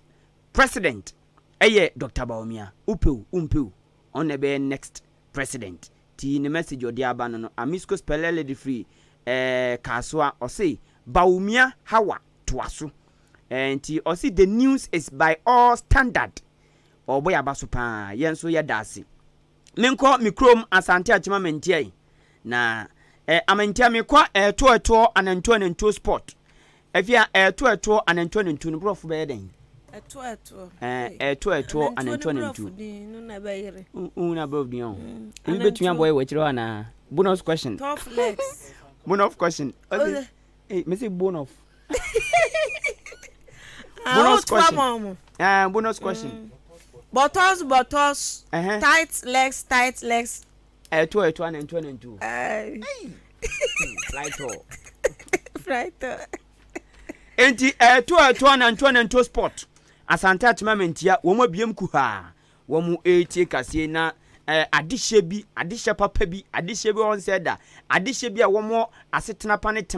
president ɛyɛ Dr Bawumia. Wopɛw wompɛw, ɔno na ɛbɛyɛ next president. Ti ne message ɔde aba no, Amisco Spɛlɛlɛ de firi Kaasoa. Ɔse Bawumia hawa toa so. Nti ɔse the news is by all standard. Ɔbɔ yɛ aba so paa. Yɛn nso yɛda ase. Menkɔ me kurom Asante Akyema Mantia yi na Amantia mekɔ ɛɛto ɛtoɔ anantuo anantuo sport. Afia, ɛɛto ɛtoɔ anantuo anantuo no borɔfo bɛyɛ dɛn? Ɛtoɔ ɛtoɔ. Ɛɛto ɛtoɔ anantuo anantuo wohu na borɔfo din ɔ ebi bɛtumi abɔ yɛ wɔ akyerɛ hɔ anaa? Bonus question. Tough legs. Bonus question. Ɔse mese bonus. Bonus question. Bonus question. Buttons, buttons. Tight legs, tight legs. Ɛto ɛto anantuo anantuo. Flight. Flight. Nti ɛto ɛto anantuo anantuo sport, Asante Akyema Mantia wɔn abiem kuhaa wɔn etie kaseɛ na adehyɛ bi, adehyɛ papa bi, adehyɛ bi wɔn sɛ da adehyɛ bi a wɔn asetena pa ne tema.